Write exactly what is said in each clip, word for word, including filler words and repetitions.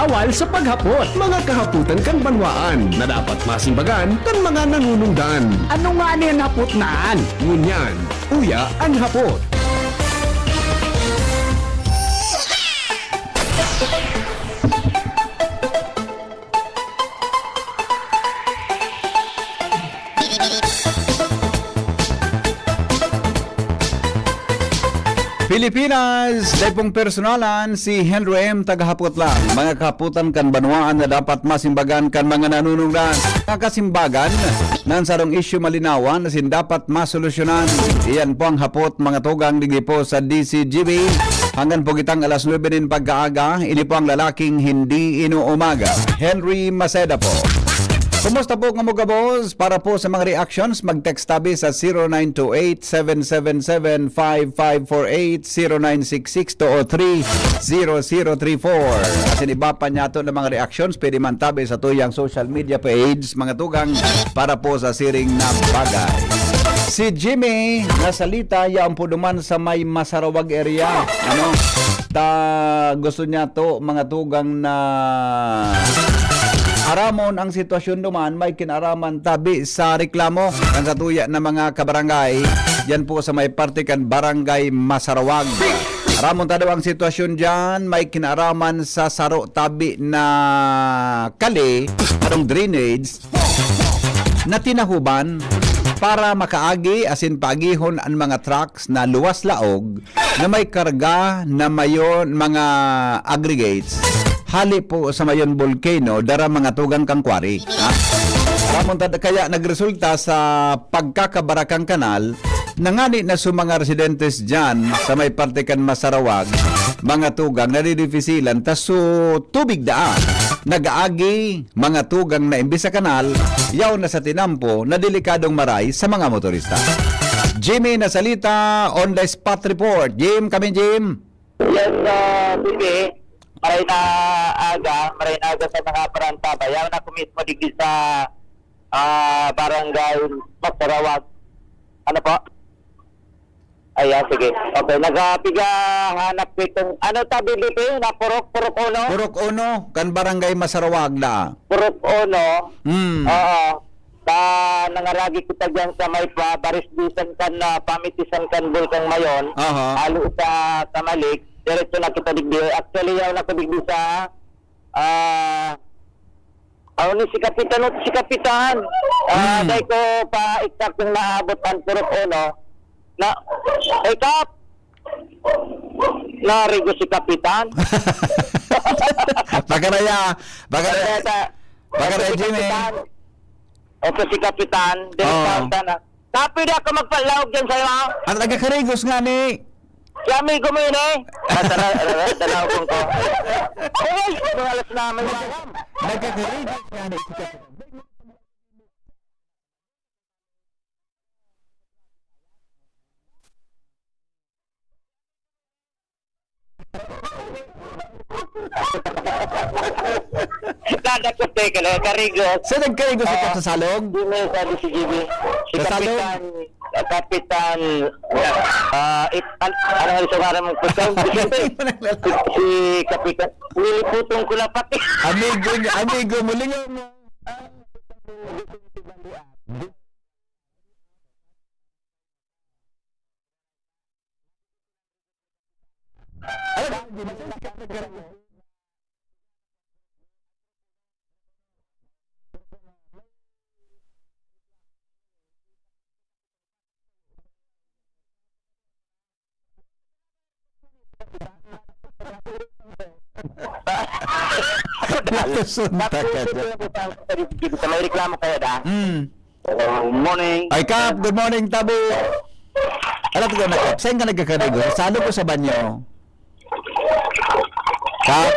Wal sa paghapot, mga kahapotan kan banwaan na dapat masimbagan kan mga nanunungdan. Ano nga ni an hapot na an? Ngunyan, uya an hapot. Pilipinas, dai pong personalan, si Henry M. tagahapot lang. Mga kahapotan kan banwaan na dapat masimbagan kan mga nanunungdan. Mga kasimbagan, na an sarong isyu malinawan asin dapat masolusyonan. Iyan po ang hapot, mga tugang, digdi po sa D C G B. Hanggang po kitang alas nuebe nin pagkaaga, ini po ang lalaking hindi inuumaga. Henry Maceda po. Kumusta po kamo, gabos? Para po sa mga reactions, mag-text tabi sa zero nine two eight, seven seven seven, five five four eight, zero nine six six, two oh three, zero zero three four. Asin iba pa niyato na mga reactions, pwede man tabi sa tuyang social media page, mga tugang, para po sa siring na bagay. Si Jimmy nasalita, yaon po duman sa may Masarawag area. Ano? Ta, gusto niya to, mga tugang, na aramon ang sitwasyon duman, may kinaraman tabi sa reklamo kan satuya na mga kabarangay. Yan po sa may parte kan Barangay Masarawag. Aramon ta daw ang sitwasyon diyan, may kinaraman sa saro tabi na kali, anong drainage, na tinahuban para makaagi asin paagihon an mga trucks na luwas laog na may karga na mayon mga aggregates hali po sa mayon volcano, dara mga tugang kan quarry. Ha? Ramon tad-, kaya nagresulta sa pagkakabara kan kanal, nangani na su mga residentes diyan sa may parte kan Masarawag, mga tugang, nadidifisilan ta su tubig daa. Nag-aagi mga tugang na imbis sa kanal, yaon na sa tinampo na delikadong maray sa mga motorista. Jimmy Nasalita on the spot report. Jim, kami, Jim. Yes, ah, sige. Maray na aga, maray na aga sa mga parantabay. Yaon ako mismo digdi sa, ah, Barangay Masarawag. Ano po? Ay, ah, sige. Okay, nagapiga hanap ko itong, ano tabi dito? Na purok, purok uno? Purok uno, kan Barangay Masarawag na. Purok uno? Hmm. Oo. Ta, nangaragi kita diyan sa may pa, barisdisan kan, ah, pamitisan kan Bulkang Mayon. Aha. Halo sa Kamalik. Diretso na kita digdi. Actually, yaon ako digdi sa, ah, ano ni si Kapitan, o si Kapitan? Ah, Hmm. dai ko pa eksaktong naabot ang purok uno. Na, hey, Kap! Narigo si Kapitan. Bakaraya, bakaraya, Kaya sa, bakaraya, si Jimmy. Kapitan. Ito si Kapitan. Oo. Direkta na. Kapi, di ako magpalaog dyan sa'yo, ha? Ang taga-Carigos nga ni. Si amigo mo yun, eh. Ah, tala-, tala-, talaog ko. Ay, ay, mga alas na, may bayam. Nagkakarinig nga na ito. Dadakot eh, kala-, Carigos. Sa nagkarigo sa Ah, sa Salog? Di may sabi si G B. Si Sa Salog? Kapitan, ah, Kapitan, ah, it-, an-, ano nga sa ngaran mo? Si, si Kapitan, niliputong ko na pati. Amigo niya, amigo mo, lingaw mo. Nasusunta ka dyan. May reklamo kaya da? Mm. Good morning. Ay, Kap, good morning, Tabi. Alam ko na, Kap, saan ka nagkakarigo? Sa salog o sa banyo? Kap?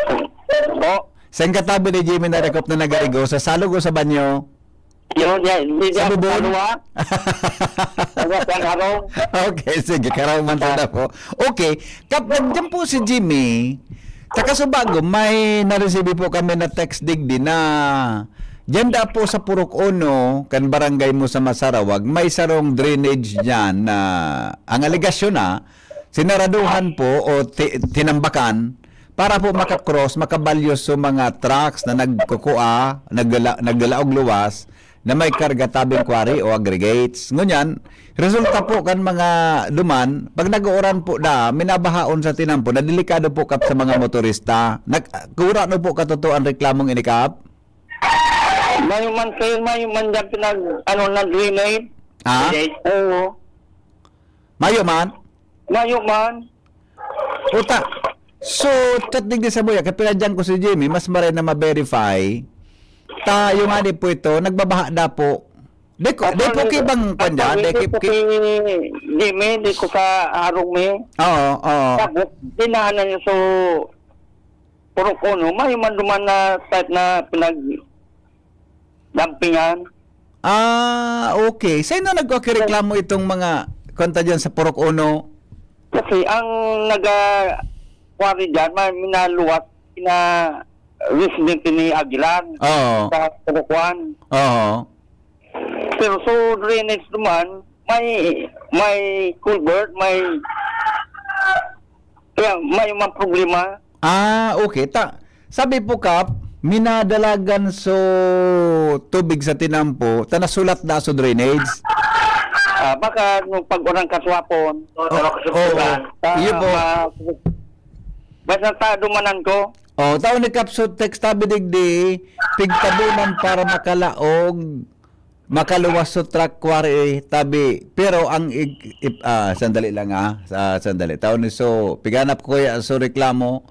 Po? Saan ka, Tabi, ni Jimmy na Kap na nagkarigo? Sa salog o sa banyo? Yun, yan. Hindi Sa niya bubon? Ano, ah? Ano, sa harong? Okay, sige, karaw man Ah. sana po. Okay, Kap, nandiyan po si Jimmy. Takasubago, may naresibi po kami na text digdi na diyan da po sa Purok Uno, kan barangay mo sa Masarawag, may sarong drainage diyan na ang alegasyon na sinaraduhan po o ti-, tinambakan para po maka-cross, makabalyo sa mga trucks na nagkukua, nagdala, nagdalaog luwas na may karga tabing quarry o aggregates. Ngunyan, resulta po kan mga duman, pag nag-uuran po na, minabahaon sa tinampo, na delikado po kap sa mga motorista. Nag, kura no po katotoan reklamong ini, Kap? Mayo man, sir, mayo man dyan pinag, ano, na drainage. Ah? Oo. Mayo man? Mayo man. Puta. So, tat digdi sa buya, kaya pinadyan ko si Jimmy, mas maray na ma-verify. Ta, yung ani po ito, nagbabaha na po. Di ko, di po kibang kanya, di ki, ki, Jimmy, di ko sa harong mi. Oo, oo. Tapos, dinaanan niya so, puro kuno, may man duman na type na pinag dumpingan. Ah, okay. Sino nagkakireklamo itong mga kanta dyan sa Purok Uno? Kasi ang naga quarry dyan, may minaluwas na resident ni Aguilar Oo. Sa Purok One. Oo. Pero so drainage naman, may may culvert, may kaya may mga problema. Ah, okay. Ta, sabi po, Kap, minadalagan so tubig sa tinampo, ta nasulat na so drainage. Ah, baka nung pag-uran kaswapon, Oo. Iyo po. ma- basta ta dumanan ko. Oh, tao ni Kap, so text tabi digdi, pigtabunan para makalaog, makaluwas so truck quarry tabi. Pero ang ig, ip, ah, sandali lang, ah, sa sandali. Tao ni so, piganap ko ya so reklamo.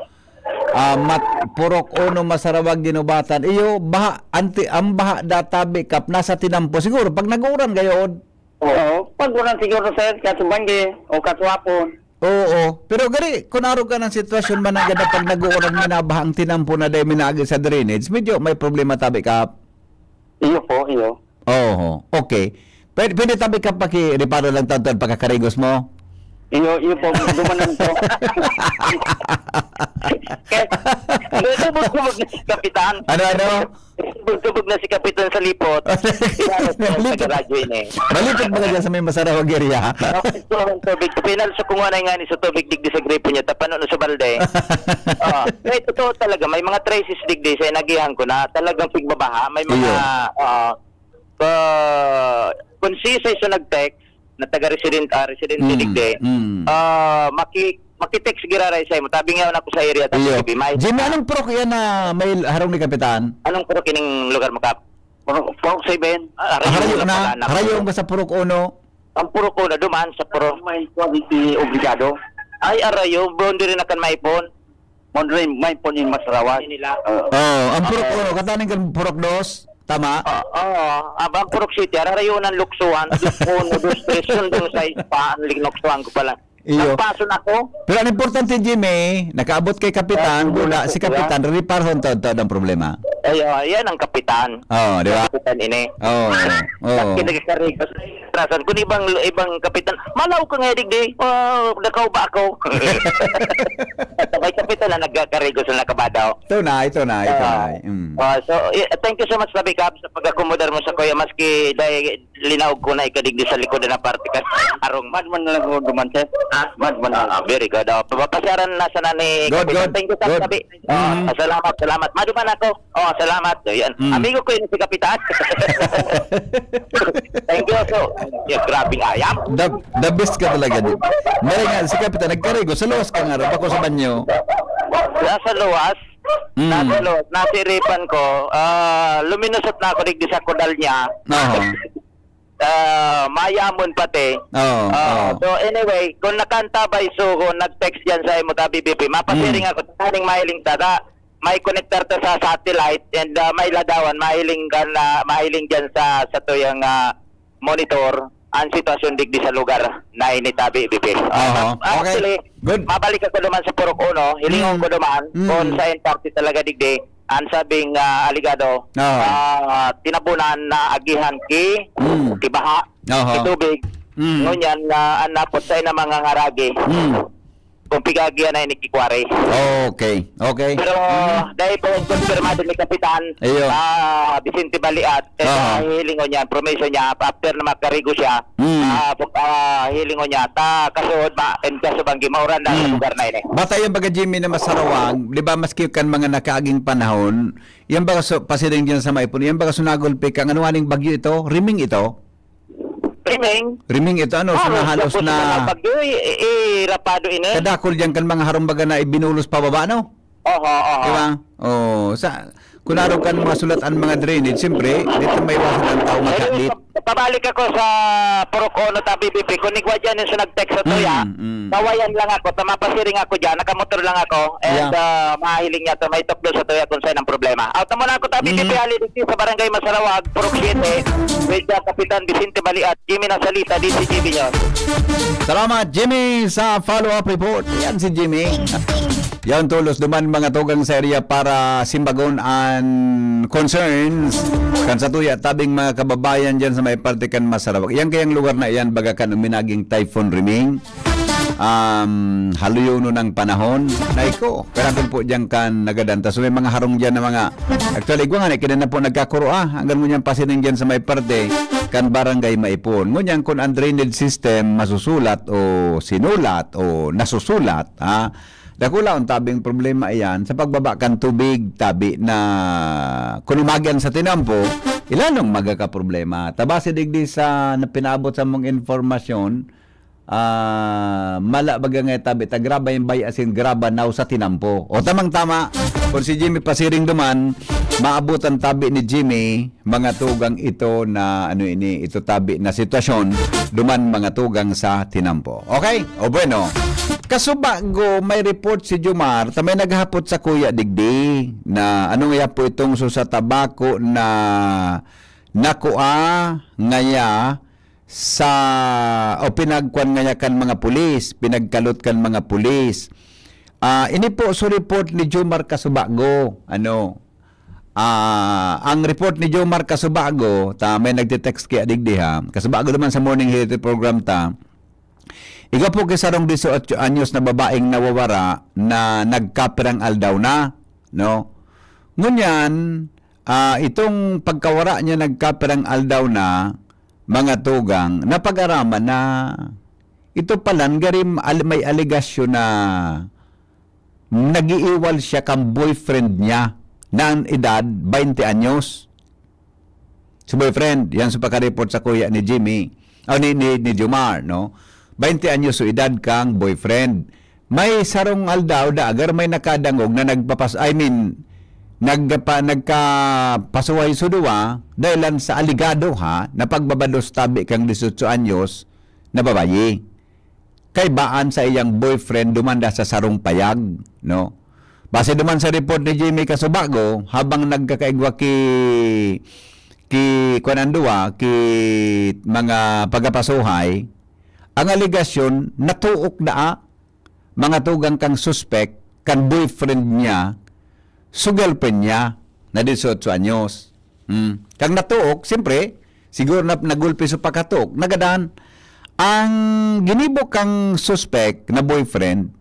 Ah, mat, Purok Uno, Masarawag, Ginubatan. Iyo, baha, anti, ang baha da tabi, Kap, nasa tinampo. Siguro, pag nag-uuran gayod. Oo, pag-uran siguro, sir, kasubanggi o kaswapon. Oo, pero gari, kung arog ka ng sitwasyon man ang ganda pag nag-uuran, minabaha ang tinampo na dahil minagi sa drainage, medyo may problema tabi, Kap. Iyo po, iyo. Oo, okay. Pwede, pwede tabi, Kap, pakireparo lang taon-taon pagkakarigos mo. Iyo, iyo po, dumanan po. Kaya, tubog-tubog na si Kapitan. Ano, ano? Tubog-tubog na si Kapitan sa lipot. Kaya po, Lipot. Sa radyo ini. Malipot ba ka dyan sa may Masarawag area? Ito ang tubig. Pinalso ko nga na nga ni sa tubig digdi sa gripo niya. Tapano na sa balde. Ah, eh, totoo talaga. May mga traces digdi sa inagihan ko na talagang pigbabaha. May mga, Iyo. ah, ah, kung si Iso nag-text, na taga-resident, ah, residente Mm, digdi, mm. ah, maki, makitext giraray sa imo. Tabi nga ako sa area, tabi Iyo. ko, may, Jimmy, anong purok yan na may harong ni Kapitan? Anong purok ining lugar mo, Kap? Purok, Purok seven. Ah, Harayo na na, pala na. Harayo ka sa Purok Uno. Ang Purok Uno, duman sa Purok. May quality obligado. Ay, arayo, boundary na kan Maipon. Boundary, Maipon in Masarawan. Nila. Oo. Oh, ang Purok Uno, kataning kan Purok Dos, tama? Ah, oo. Abang Purok City, arayo ng Luksuhan, Purok Uno, Dos, Tres, Sundong Sais, pa, ang Lignoksuhan ko pala. Iyo. Nagpaso na ako. Pero ang importante, Jimmy, nakaabot kay Kapitan, Ah, bula wala si ko, Kapitan, reparhon taon-taon ang problema. Ay, ah, yan ang kapitan. Oh, di ba? Kapitan ini. Oh, oh. Kinagasarigas. Rasan, kung ibang, ibang kapitan, malaw ka nga, digdi. Oh, nakaw ba ako? May kapitan na nagkakarigos na nakabadaw. Ito na, ito na, ito na. Ah. Mm. Ah, so, eh, thank you so much, Tabi Cubs, sa pag-akomodar mo sa kuya. Maski dahil linaog ko na ikadigdi sa likod na parte ka. Arong. Madman na lang ako duman, sir. Ha? Madman na. Ah, very good. Oh, papasyaran na sana ni Good, Kapitan. good, Thank you, Sir good. Tabi. Mm. Ah, salamat, salamat. Maduma na ako. Oh, salamat. Ayan. Mm. Amigo ko yun si Kapitan. Thank you, so. Yeah, grabe nga, ayam. The, the best ka talaga, di. Meron nga, si Kapitan, nagkarigo, sa luwas ka nga, bako sa banyo. Nasa luwas, Mm. nasa luwas, nasiripan ko, ah, luminusot na ako digdi sa kudal niya. Oo. Ah, mayamon pati. Oo, Ah, oo. so anyway, kung nakantabay sugo, nag-text yan sa imo ta B B P, mapasiring Mm. ako, taning mahiling tada, may connector ta sa satellite, and ah, may ladawan, mahiling ka na, mahiling dyan sa, sa tuyang ah, monitor, ang sitwasyon digdi sa lugar na ini ta B B P. Aha. Ah, actually, Okay. Good. mabalik ako naman sa Purok Uno, hilingon Mm. ko naman, Mm. kung sa party talaga digdi, ang sabing ah, aligado, Aha. ah, tinabunan na agihan ki, Mm. kibaha, Aha. kitubig, Mm. ngunyan na ang napot sa ina mga ngaragi, Mm. kung pigagihan na ini kikwari. Okay. Okay. Pero Mm. dahil po ang konfirmado ni Kapitan Iyo. ah, Vicente Baliat, Eh, Oo. sa hilingon niya, promisyon niya, after na makarigo siya, Mm. ah, pag, ah, hilingon niya, ta, kasuod ma, and kaso banggi, mauran na sa Mm. lugar na ini. Bata yung baga, Jimmy, na masarawag, di ba, maski kan mga nakaaging panahon, yan baga su-, pasiring dyan sa Maipon, yan baga sunagol pi kang ano aning bagyo ito? Riming ito? Riming? Riming ito, ano, Ah, sa nahalos tapos na na bagyo, i, i, i, rapado ini. Kadakol dyan kan mga harong baga na ibinulos pababa, no? Oho, oho. Di ba? Oh, sa, kunaro kan mga sulat ang mga drainage, siyempre, dito may iwasan ang tao Ayun, magkaklit. pa-, pabalik ako sa Purok Ono ta B B P. Kung igwa dyan yung sa nag-text sa tuya, Mm, mm. kawayan lang ako. Tama pa siring ako dyan. Nakamotor lang ako. And, Yeah. ah, mahiling niya to. May tukdo sa tuya kung saan ang problema. Out na muna ako ta B B P Mhm. Hali dito sa Barangay Masarawag, Purok siete. With, ah, Kapitan Vicente Baliat, Jimmy Nasalita, D C G B News. Salamat, Jimmy, sa follow-up report. Yan si Jimmy. Yan, tulos duman mga tugang sa area para simbagon an concerns kan sa tuya tabing mga kababayan dyan sa may parte kan Masarawag. Yan kayang lugar na iyan, baga kan uminaging Typhoon Riming. Um, haluyonon ang panahon. Nay ko, pero po dyan kan nagadan. Tas may mga harong dyan na mga, actually, igwa nga na, kina na po nagkakuro, ah, hanggang ngunyan pasiring dyan sa may parte, kan Barangay Maipon. Ngunyan, kung ang drainage system masusulat o sinulat o nasusulat, ha, dakula ang tabing problema iyan sa pagbaba kan tubig, tabi na kung umagian sa tinampo, ilanong magkakaproblema. Tabasi digdi sa na pinaabot sa mong informasyon, ah, mala baga nga tabi ta graba yung bay asin graba now sa tinampo. O tamang-tama, kung si Jimmy pasiring duman, maabot ang tabi ni Jimmy, mga tugang ito na, ano ini, ito tabi na sitwasyon, duman mga tugang sa tinampo. Okay? O bueno, kasubago may report si Jomar, ta may naghapot sa kuya digdi na anong iya po itong so sa tabako na nakua ngaya sa, o pinagkuan ngaya kan mga pulis, pinagkalot kan mga pulis. Ah, ini po so report ni Jomar Kasubago. Ano? Ah, ang report ni Jomar Kasubago, ta may nagte-text kaya digdi ha. Kasubago naman sa Morning Heritage Program ta. Igwa po kay sarong dieciocho anyos na babaeng nawawara na nagkapirang aldaw na, no? Ngunyan, ah, itong pagkawara niya nagkapirang aldaw na, mga tugang, napag-araman na ito palan gari al-, may alegasyon na nag-iiwal siya kan boyfriend niya na ang edad, baynte anyos. Si boyfriend, yan sa pagka-report sa kuya ni Jimmy, o ni, ni, ni Jomar, no? Baynte anyos so edad kang boyfriend. May sarong aldaw, da, agar may nakadangog na nagpapas-, I mean, nagpa-, nagkapasuhay so duwa, dahilan sa alegado, ha, na pagbabados tabi kang dieciocho anyos na babayi. Kaibaan sa iyang boyfriend dumanda sa sarong payag, no? Base duman sa report ni Jimmy Kasubago, habang nagkakaigwa ki, ki, kuwan ang duwa, ki mga pagapasuhay, ang alegasyon, natuok daa, mga tugang kang suspek, kan boyfriend niya, so girlfriend niya, na dieciocho anyos. Hmm. Kang natuok, siyempre, siguro na nagulpi sa pagkatuok, nagadan. Ang ginibo kang suspek na boyfriend,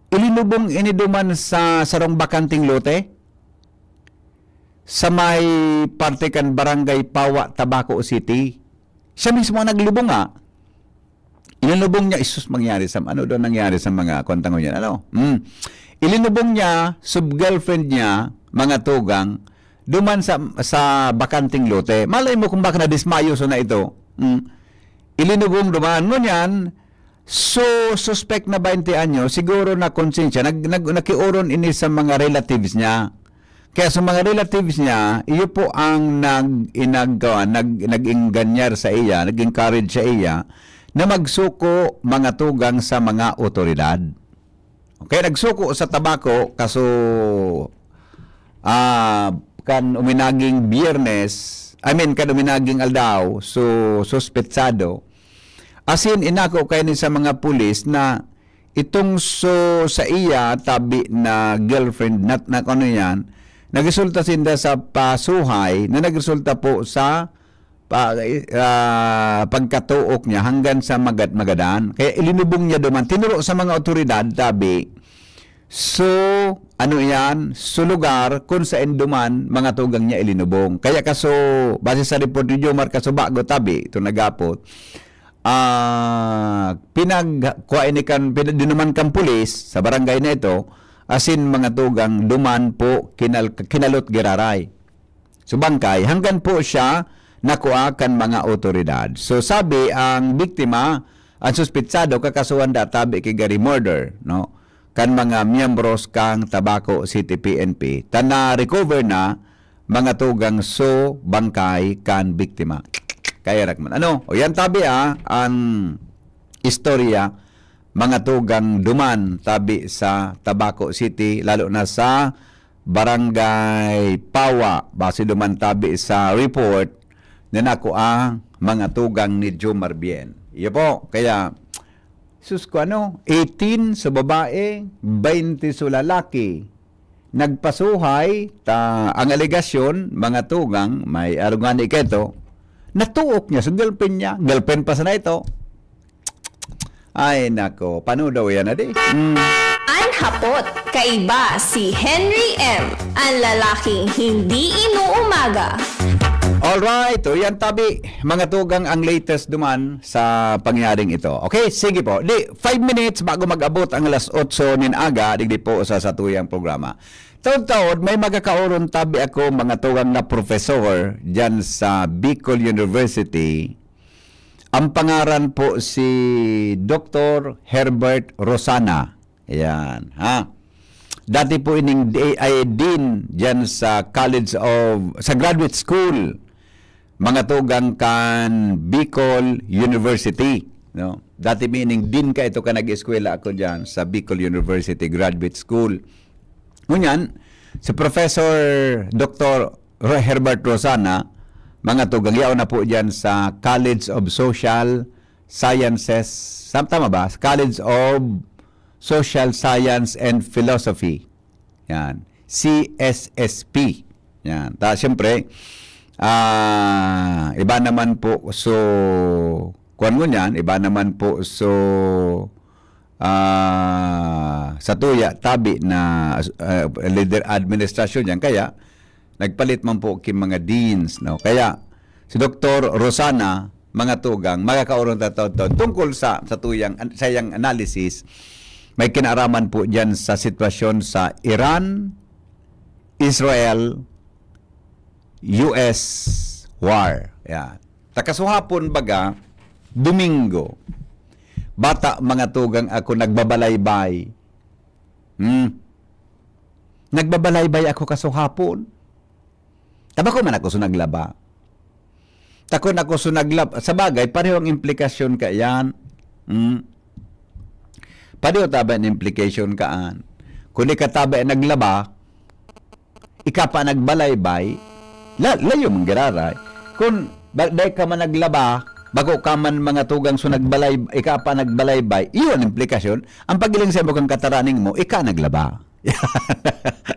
ilinubong ini duman sa sarong bakanting lote sa may parte kan Barangay Pawa, Tabaco City. Siya mismo ang naglubong, ah. Ilinubong niya, isus, mangyari sa, ano daw nangyari sa mga kontangon yan, ano? Hmm. Ilinubong niya, sub-girlfriend niya, mga tugang, duman sa, sa bakanting lote. Malay mo kung baka nadismayo so na ito. Hmm. Ilinubong duman. Ngunyan, so, suspect na baynte anyo, siguro na konsensya, nag, nag, nakiuron ini sa mga relatives niya. Kaya sa mga relatives niya, iyo po ang nag-, inag-, ah, nag-, nag-engganyar sa iya, nag-encourage sa iya na magsuko mga tugang sa mga otoridad. Okay, nagsuko sa Tabaco, kaso, ah, kan uminaging Biyernes, I mean, kan uminaging aldaw, so, suspetsado, asin inako kaini sa mga pulis na itong so, sa iya tabi na girlfriend, nat-, na ano yan, nagresulta sinda sa pasuhay na nagresulta po sa pa, ah, pagkatuok niya hanggang sa magad-, magadan. Kaya ilinubong niya duman. Tinuro sa mga otoridad, tabi, So, ano iyan? So, lugar kun saen duman mga tugang niya ilinubong. Kaya kaso, base sa report ni Jomar, kaso bago tabi, ito nagapot, ah, pinag-, kuha ini kan, pin-, dinuman kan pulis sa barangay na ito, asin mga tugang duman po kinal-, kinalot giraray. So, bangkay, hanggang po siya nakua kan mga otoridad. So, sabi ang biktima, ang suspitsado, kakasuhan da tabi ki gari murder, no? Kan mga miyembros kan Tabaco City P N P. Ta na-recover na mga tugang so bangkay kan biktima. Kaya rakman. Ano? O yan tabi, ah, ang istorya, mga tugang duman tabi sa Tabaco City, lalo na sa Barangay Pawa. Base duman tabi sa report na nakua mga tugang ni Jomar Bien. Iyo po, kaya, sus ko, ano, eighteen sa babae, twenty sa lalaki. Nagpasuhay, ta, ang alegasyon, mga tugang, may arugani keto, natuok niya sa girlfriend niya. Girlfriend pa sana ito. Ay, nako. Paano daw yan, adi? Mm. An hapot, kaiba si Henry M, an lalaking hindi inuumaga. Alright, o yan tabi, mga tugang, ang latest duman sa pangyaring ito. Okay, sige po. Di, five minutes bago mag-abot ang alas otso nin aga, digdi po sa satuyang programa. Taod-taod, may magakauron tabi ako, mga tugang, na professor dyan sa Bicol University. Ang pangaran po si Doktor Herbert Rosana. Ayan, ha? Dati po ining D-, ay, dean dyan sa College of, sa graduate school, mga tugang kan Bicol University, no? Dati meaning dean ka ito ka nag-eskwela ako dyan sa Bicol University Graduate School. Ngunyan, si Professor Doktor Ro-, Herbert Rosana, mga tugang, yaon na po dyan sa College of Social Sciences, tam-, tama ba? College of Social Science and Philosophy. Yan. C S S P. Yan. Ta, siyempre, ah, iba naman po, so, kuwan mo niyan, iba naman po, so, ah, sa tuya, tabi na, ah, leader administrasyon yan. Kaya, nagpalit man po ki mga deans, no? Kaya, si Doktor Rosana, mga tugang, magkakaurong taon-taon tungkol sa, sa tuyang, sa iyang analysis, may kinaaraman po dyan sa sitwasyon sa Iran, Israel, U S war. Yan. Takasuhapon baga, Domingo. Bata, mga tugang, ako nagbabalaybay. Hmm. Nagbabalaybay ako kasuhapon. Tabako man ako so naglaba. Takon ako so naglaba. Sa bagay, pareho ang implikasyon ka yan. Hmm. Pareho taba ang implication kaan. Kung di ka taba naglaba, ika pa nagbalaybay, la-, layo mong giraray. Kung ba-, dai ka man naglaba, bako ka man mga tugang so nagbalay, ika pa nagbalaybay, iyo ang implikasyon. Ang pagiling sa imo kang kataraning mo, ika naglaba.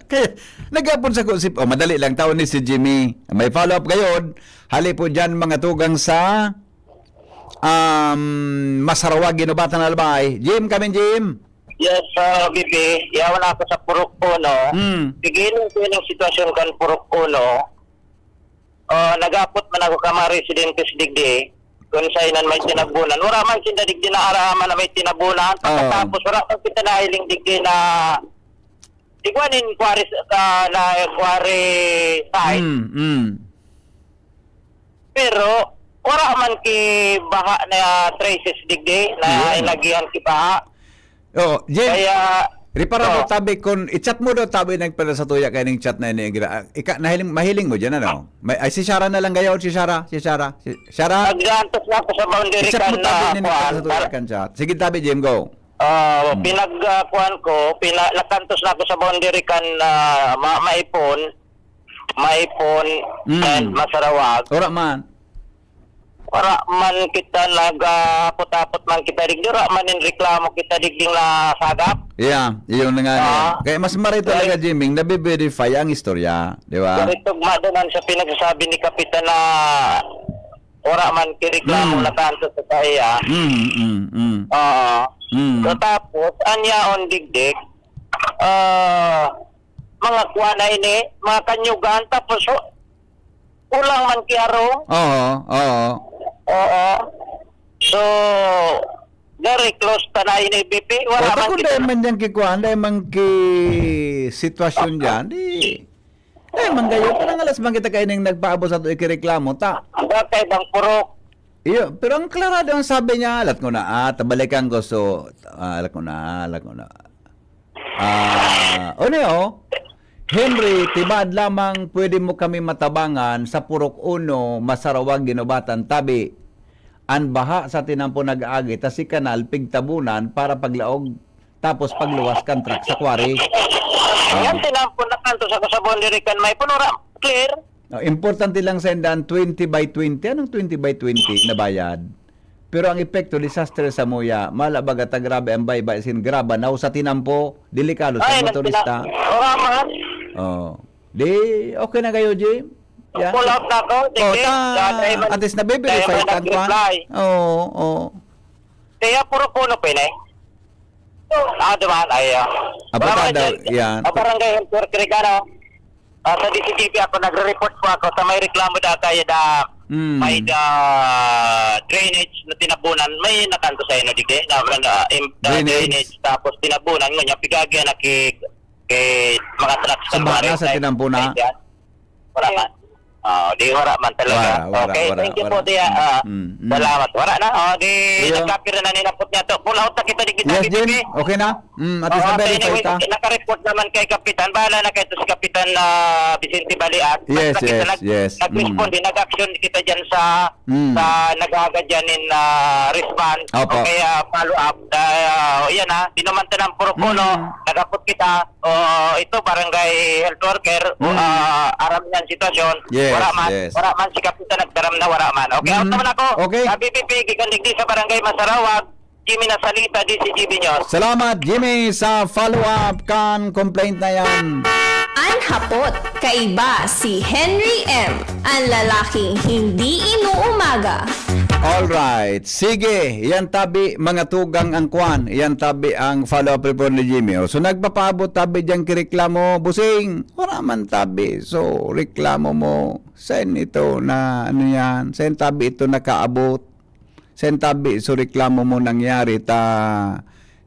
Kaya, nagapon sa kusip, oh, madali lang, tao ni si Jimmy. May follow-up gayod. Hali po dyan, mga tugang sa, um, Masarawag, Ginubatan, Albay. Jim, kami, Jim. Yes, uh, B B, yawan ako sa Purok Uno. Hmm. Pigilan ko yung sitwasyon kan Purok Uno. Uh, nagapot man ako ka mga residentes digdi. Kung sa inan may tinabunan. Wala man sinda digdi na araman na may tinabunan. Pagkatapos, wala man kita nahiling digdi na igwanin quarry, uh, na quarry site. Mm, mm. Pero, wala man ki baha na traces digdi na Yeah. inagihan ki baha. Oh, Jim, Kaya, ripara mo oh. Tabi, kung i-chat mo daw Tabi nagpala sa tuya kaya ning chat na ini, gra-, ika, nahiling, mahiling mo dyan, ano? May, ay, si Shara na lang gayod, si Shara, si Shara, si Shara. Nagdantos na ako sa boundary I-chat kan mo Tabi na nin kuan. sa tuya kan chat. Sige, Tabi, Jim, go. Ah, pinag ah, kuan ko, pina, nakantos na ako sa boundary kan ah, ma, Maipon, Maipon Mm. and Masarawag. Ora man. Wala man kita nag ah, apot-apot man kita digdi, wala man in reklamo kita digding nasagap. Yeah, yun na nga. Ah. Yan. Kaya mas maray talaga, Jimmy, nabe-verify ang istorya, di ba? Pero tugma naman sa pinagsasabi ni Kapitan na wala man kireklamo Mm. na kanto sa saya. Mm, mm, mm. Oo. Mm. So tapos, anya on digdig, ah, mga kuha na ini, mga kanyugan, tapos, oh, kulang man ki harong. Oo, oo. Oo. So, very close ta na ini, B P. Wala O, ta man kung kita dahil man dyan kikuhaan, dahil man ki sitwasyon dyan, di, dahil man gayon, parang alas man kita kaining nagpaabot sa ato ikireklamo, ta. Ang kaibang purok. Iyo, pero ang klarado ang sabi niya, "Alat ko na, ah, tabalikan ko, so, ah, alat ko na, alat ko na." Ah, ano yun? Henry, tibaad lamang pwede mo kami matabangan sa Purok Uno, Masarawag, Ginubatan, Tabi. An baha sa tinampo nag-agi, ta si kanal pigtabunan para paglaog, tapos pagluwas kan truck sa quarry. Ayan, Ah. tinampo na kanto sa Kasabon, diri kan may punura. Clear. Ah, importante lang sa indan, twenty by twenty. Anong twenty by twenty na bayad? Pero ang epekto, disaster sa muya. Mala baga ta grabe ang baybay, sin graba, nausa tinampo, delikado sa Ay, motorista. nagpina-, wala man. Oh. Di, okay na kayo, Jim? Yeah. Pull out na ako, di, Oh, di, ta, dahil man, at least nabe-verify dahil man ta ang kwan. nag-reply. Oo, oo. Kaya puro puno pa yun eh. Ah, dumaan, ay, ah. Abot Wala na man daw, dyan. yan. Ah, barangay health worker ka, no? Ah, sa D C G P ako, nagre-report po ako sa may reklamo da kaya da Mm. may da drainage na tinabunan, may nakanto sa ino, di kaya? Na, na, im-, da Drainage. drainage, tapos tinabunan, ngunyan, pigagyan na ki-, ki-, mga trucks Sa sa baka, mga sa tinampo na? Ay, yan. Wala man. Ah, di wala man talaga. Wala, wala, Okay, wala, thank you wala. po, Tia. Mm, Ah, mm, mm. salamat. Wala na. Oh, di Iyo. nagkapira na ninapot niya to. Pull out na kita, di kita Yes, Jim. bibigay. Okay na? Mm, at least Oo, na-verify anyway, ta. naka-report naman kay Kapitan. Bahala na kayo to si Kapitan, ah, Vicente Balian. Yes, Basta kita yes, nag-, yes. nag-respond, Mm. nag-action kita dyan sa, Mm. sa nag-aagad dyan in, ah, response. Opo. O kaya follow up. Ah, yan ha, dinuman ta ng puro kuno, Mm. nagapot kita. O, ito, barangay health worker, o, Mm. ah, aram niyan sitwasyon. Yes, Wala man, yes. wala man si Kapitan nagdaram na wala man. Okay, out Mm. naman ako. Okay. Sa B P P, gikan digdi sa barangay Masarawag, Jimmy Nasalita, D C G B News. Salamat, Jimmy, sa follow-up kan complaint na yan. An hapot, kaiba si Henry M, an lalaking hindi inuumaga. Alright. Sige, yan tabi, mga tugang ang kwan. Yan tabi ang follow-up report ni Jimmy. O, so, nagpapaabot tabi dyan kireklamo, "Busing, wala man tabi." So, reklamo mo, saan ito na, ano yan? Saan tabi ito nakaabot? Saan tabi? So, reklamo mo nangyari ta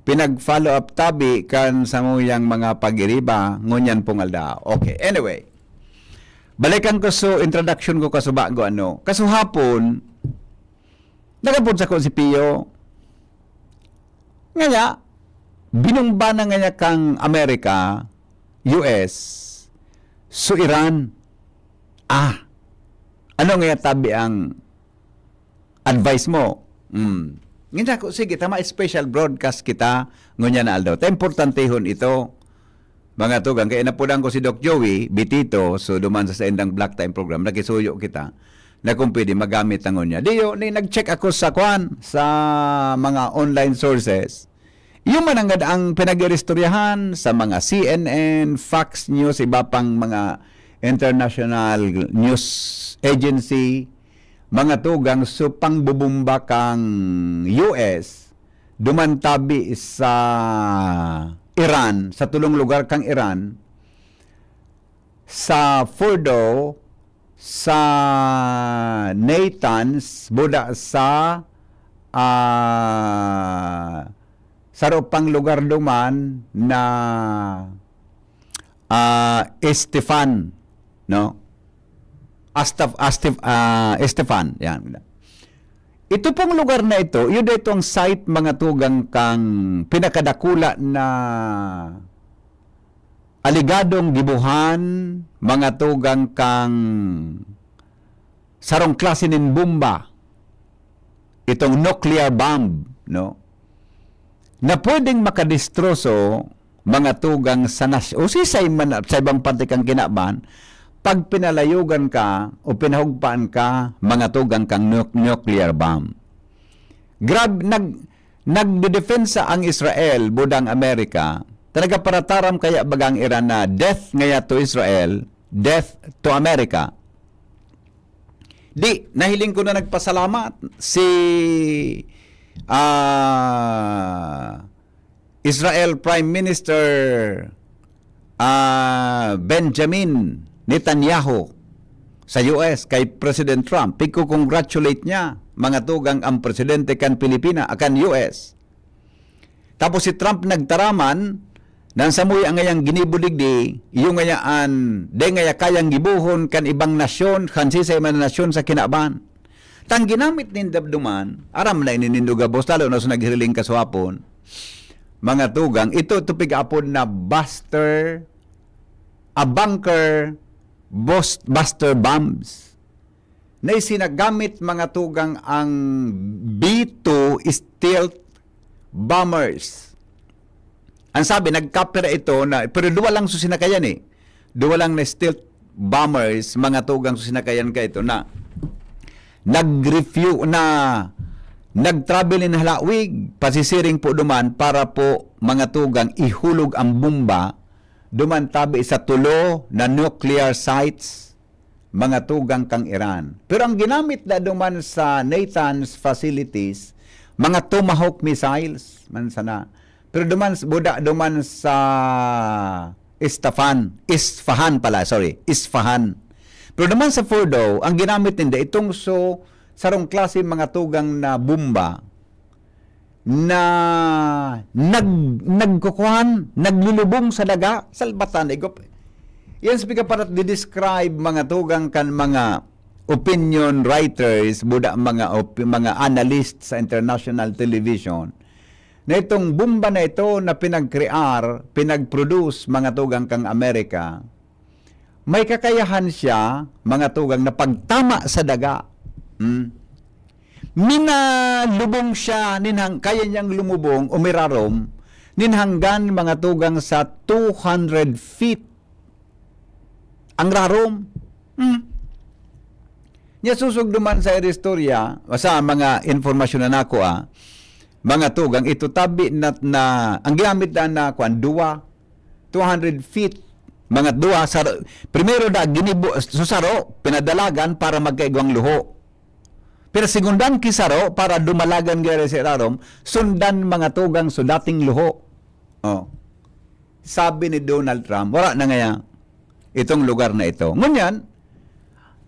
pinag-follow up tabi kan samuyang mga pag-iriba, ngunyan pong aldaw. Okay, anyway. Balikan ko so introduction ko kasubago ano. Kasuhapon, nagapod sa ko si Pio. Ngaya, binumba na ngaya kang Amerika, U S, so Iran. Ah, ano ngaya tabi ang advice mo? Hmm. Ngina ko, sige, tama, special broadcast kita ngunyan na aldaw. Ta importantehon ito. Mga tugang, kaya napunan ko si Doc Joey Bitito, so duman sa saindang Black Time program, nakisuyo kita na kung pwede magamit ang unya. Diyo, ni, nag-check ako sa kwan, sa mga online sources. Yung mananggad ang pinag-iristoryahan sa mga C N N, Fox News, iba pang mga international news agency, mga tugang, so pangbubumba kang U S, duman tabi sa Iran, sa tulong lugar kang Iran, sa Fordo, sa Natanz, buda sa, ah, saro pang lugar duman na, ah, Estefan, no? Astaf-, Astef-, ah, Estefan, yan. Ito pong lugar na ito, yun ito ang site, mga tugang, kang pinakadakula na aligadong gibuhan, mga tugang, kang sarong klase nin bomba, itong nuclear bomb, no? Na pwedeng makadestroso, mga tugang, sa nas-, o sisay man sa ibang parte kang kinaban, pag pinalayogan ka o pinahugpaan ka, mga tugang, kang nu-, nuclear bomb. Grab-, nag-, nagdedepensa ang Israel, budang Amerika, talaga parataram kaya baga ang Iran na death ngaya to Israel, death to America. Di, nahiling ko na nagpasalamat si, ah, Israel Prime Minister ah, Benjamin Netanyahu sa U S kay President Trump. Pigko-congratulate niya, mga tugang, ang presidente kan Pilipina, ah, kan U S. Tapos si Trump nagtaraman, nang samuya ngayang ginibo digdi, iyo ngayaan, dai ngaya kayang gibohon kan ibang nasyon, kan sisay man na nasyon sa kinaban. Tang ginamit ninda duman, aram na ini nindo gabos, lalo na sa naghiriling kaswapon, mga tugang, ito, ito pig-apod na buster, a bunker, bus-, buster bombs. Na isinagamit, mga tugang, ang B two stealth bombers. Ang sabi, nagkapira ito na, pero duwa lang su sinakayan eh. Duwa lang na stealth bombers, mga tugang, su sinakayan ka ito na nag-refu-, na nag-travel nin halawig, pasisiring po duman para po, mga tugang, ihulog ang bomba duman tabi sa tulo na nuclear sites, mga tugang, kan Iran. Pero ang ginamit na duman sa Natanz facilities, mga Tomahawk missiles man sana. Pero duman, buda duman sa Istafan, Isfahan pala, sorry, Isfahan. Pero duman sa Fordo, ang ginamit ninda, itong so, sarong klase, mga tugang, na bomba na nag-, nagkukuhan, naglulubong sa daga, salbatan, igop. Yan sa pikaparat di-describe, mga tugang, kan mga opinion writers, buda mga op-, mga analysts sa international television, na itong bomba na ito na pinagkrear, pinag-produce, mga tugang, kang Amerika, may kakayahan siya, mga tugang, na pagtama sa daga. Hmm. Minalubong siya, nin hang-, kaya niyang lumubong o mirarom, nin hanggan, mga tugang, sa two hundred feet ang rarom. Hmm. Niya susog duman sa istorya, sa mga informasyon na nako, ah, mga tugang, ito tabi na, na ang ginamit na, na kwan, duwa, two hundred feet, mga duwa, sa, primero na ginibo, susaro, pinadalagan para magkaigwang luho. Pero segundan kisaro para dumalagan gari sa irarom, sundan, mga tugang, so dating luho. Oh. Sabi ni Donald Trump, wala na ngaya itong lugar na ito. Ngunyan,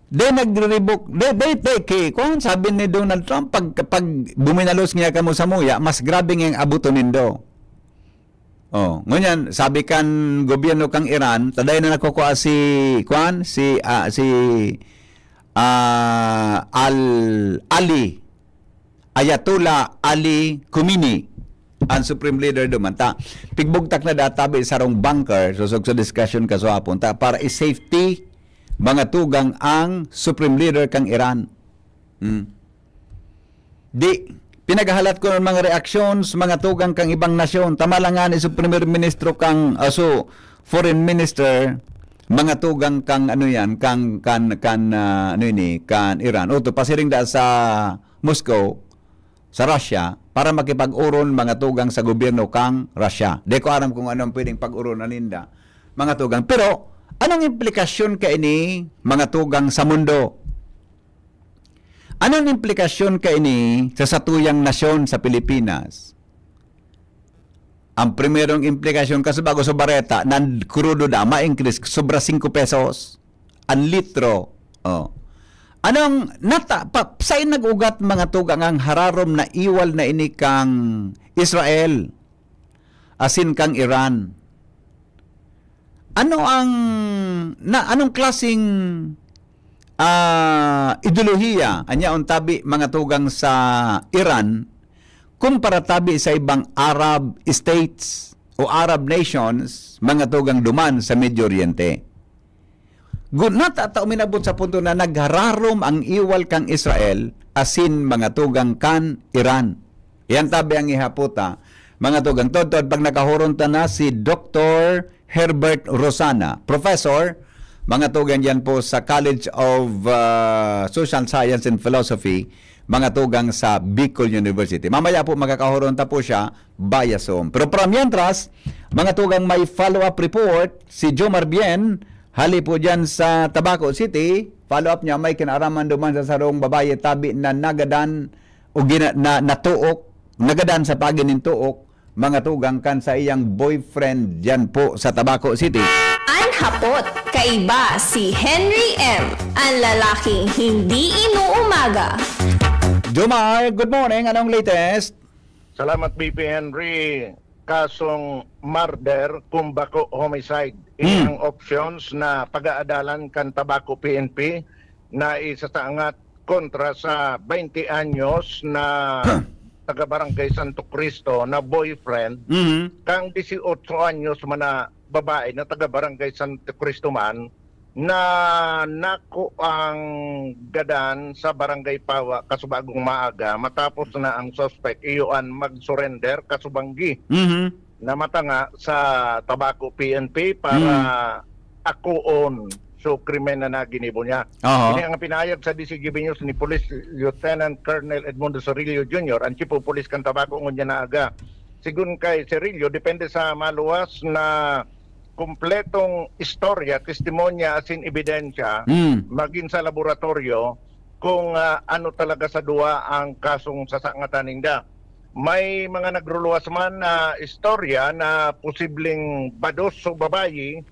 de nagre-revoke, de, de, de, ki-, kung sabi ni Donald Trump, pag, pag buminalos niya kamo sa muya, mas grabe nga ang abuto nindo. Oh, ngunyan, sabi kan gobyerno kang Iran, taday na nakukua si, kwan, si, ah, si, ah, Al-, Ali, Ayatollah Ali Khamenei, ang supreme leader duman. Ta, pigbugtak na databi sarong bunker, susog sa discussion kaswapon, ta, para i-safety, mga tugang, ang supreme leader kang Iran. Hmm. Di, pinaghahalat ko ng mga reactions, mga tugang kang ibang nasyon. Tama lang nga ni so Primer Ministro kang, ah, so, Foreign Minister, mga tugang kang ano yan, kang, kan, kan, ah, ano ini, kan Iran. O, to, pasiring da sa Moscow, sa Russia, para makipag-oron, mga tugang, sa gobyerno kang Russia. Di ko aram kung anong pwedeng pag-oronan ninda, mga tugang. Pero, anong implikasyon ka ini, mga tugang, sa mundo? Anong implikasyon kaini sa satuyang nasyon sa Pilipinas? Ang primerong implikasyon, kasi bago sa bareta, nan krudo na, ma-increase, sobra singko pesos ang litro. Oh. Anong, nata, pa, sain nag-ugat, mga tugang, ang hararom na iwal na ini kang Israel? Asin kang Iran. Ano ang, na, anong klaseng, ah, ideolohiya an yaon tabi, mga tugang, sa Iran kumpara tabi sa ibang Arab states o Arab nations, mga tugang, duman sa Medio Oriente? Gu-, nata ta uminabot sa punto na naghararom ang iwal kang Israel asin mga tugang kan Iran. Yan tabi ang ihapota, mga tugang. Todtod, pag nakahuron ta na si Doktor Herbert Rosana, professor, mga tugang, yan po sa College of, ah, Social Science and Philosophy, mga tugang, sa Bicol University. Mamaya po makakahuron ta po siya via Zoom. Pero para mientras, mga tugang, may follow-up report si Jomar Bien, hali po dyan sa Tabaco City. Follow-up niya, may kinaaraman duman sa sarong babayi tabi na nagadan o gina-, na, natuok, nagadan sa pagi nin tuok, mga tugang kan saiyang boyfriend diyan po sa Tabaco City. An hapot, kaiba si Henry M, an lalaking hindi inuumaga. Jomar, good morning. Anong latest? Salamat, B P Henry. Kasong murder, kumbako, homicide. Ini Hmm. ang options na pag-aadalan kan Tabaco P N P na isasangat kontra sa baynte anyos na taga Barangay Santo Cristo na boyfriend Mhm. kang dieciocho anyos man na babae na taga Barangay Santo Cristo man na nakuang gadan sa Barangay Pawa kasubagong maaga matapos na ang suspect iyo an mag-surrender kasubanggi Mhm. na matanga sa Tabaco P N P para Hmm. akoon so krimen na naginibo niya. Aha. Ini ang pinahayag sa D C G B News ni Police Lieutenant Colonel Edmundo Sorillo Junior, ang Chief of Police kan Tabaco, ngunyan na aga. Sigon kay Sorillo, depende sa maluwas na kumpletong istorya, testimonya asin ebidensya Hmm. magin sa laboratoryo kung, ah, ano talaga sa duwa ang kasong sasangatan ninda. May mga nagruluwas man na istorya na posibleng bados o babayi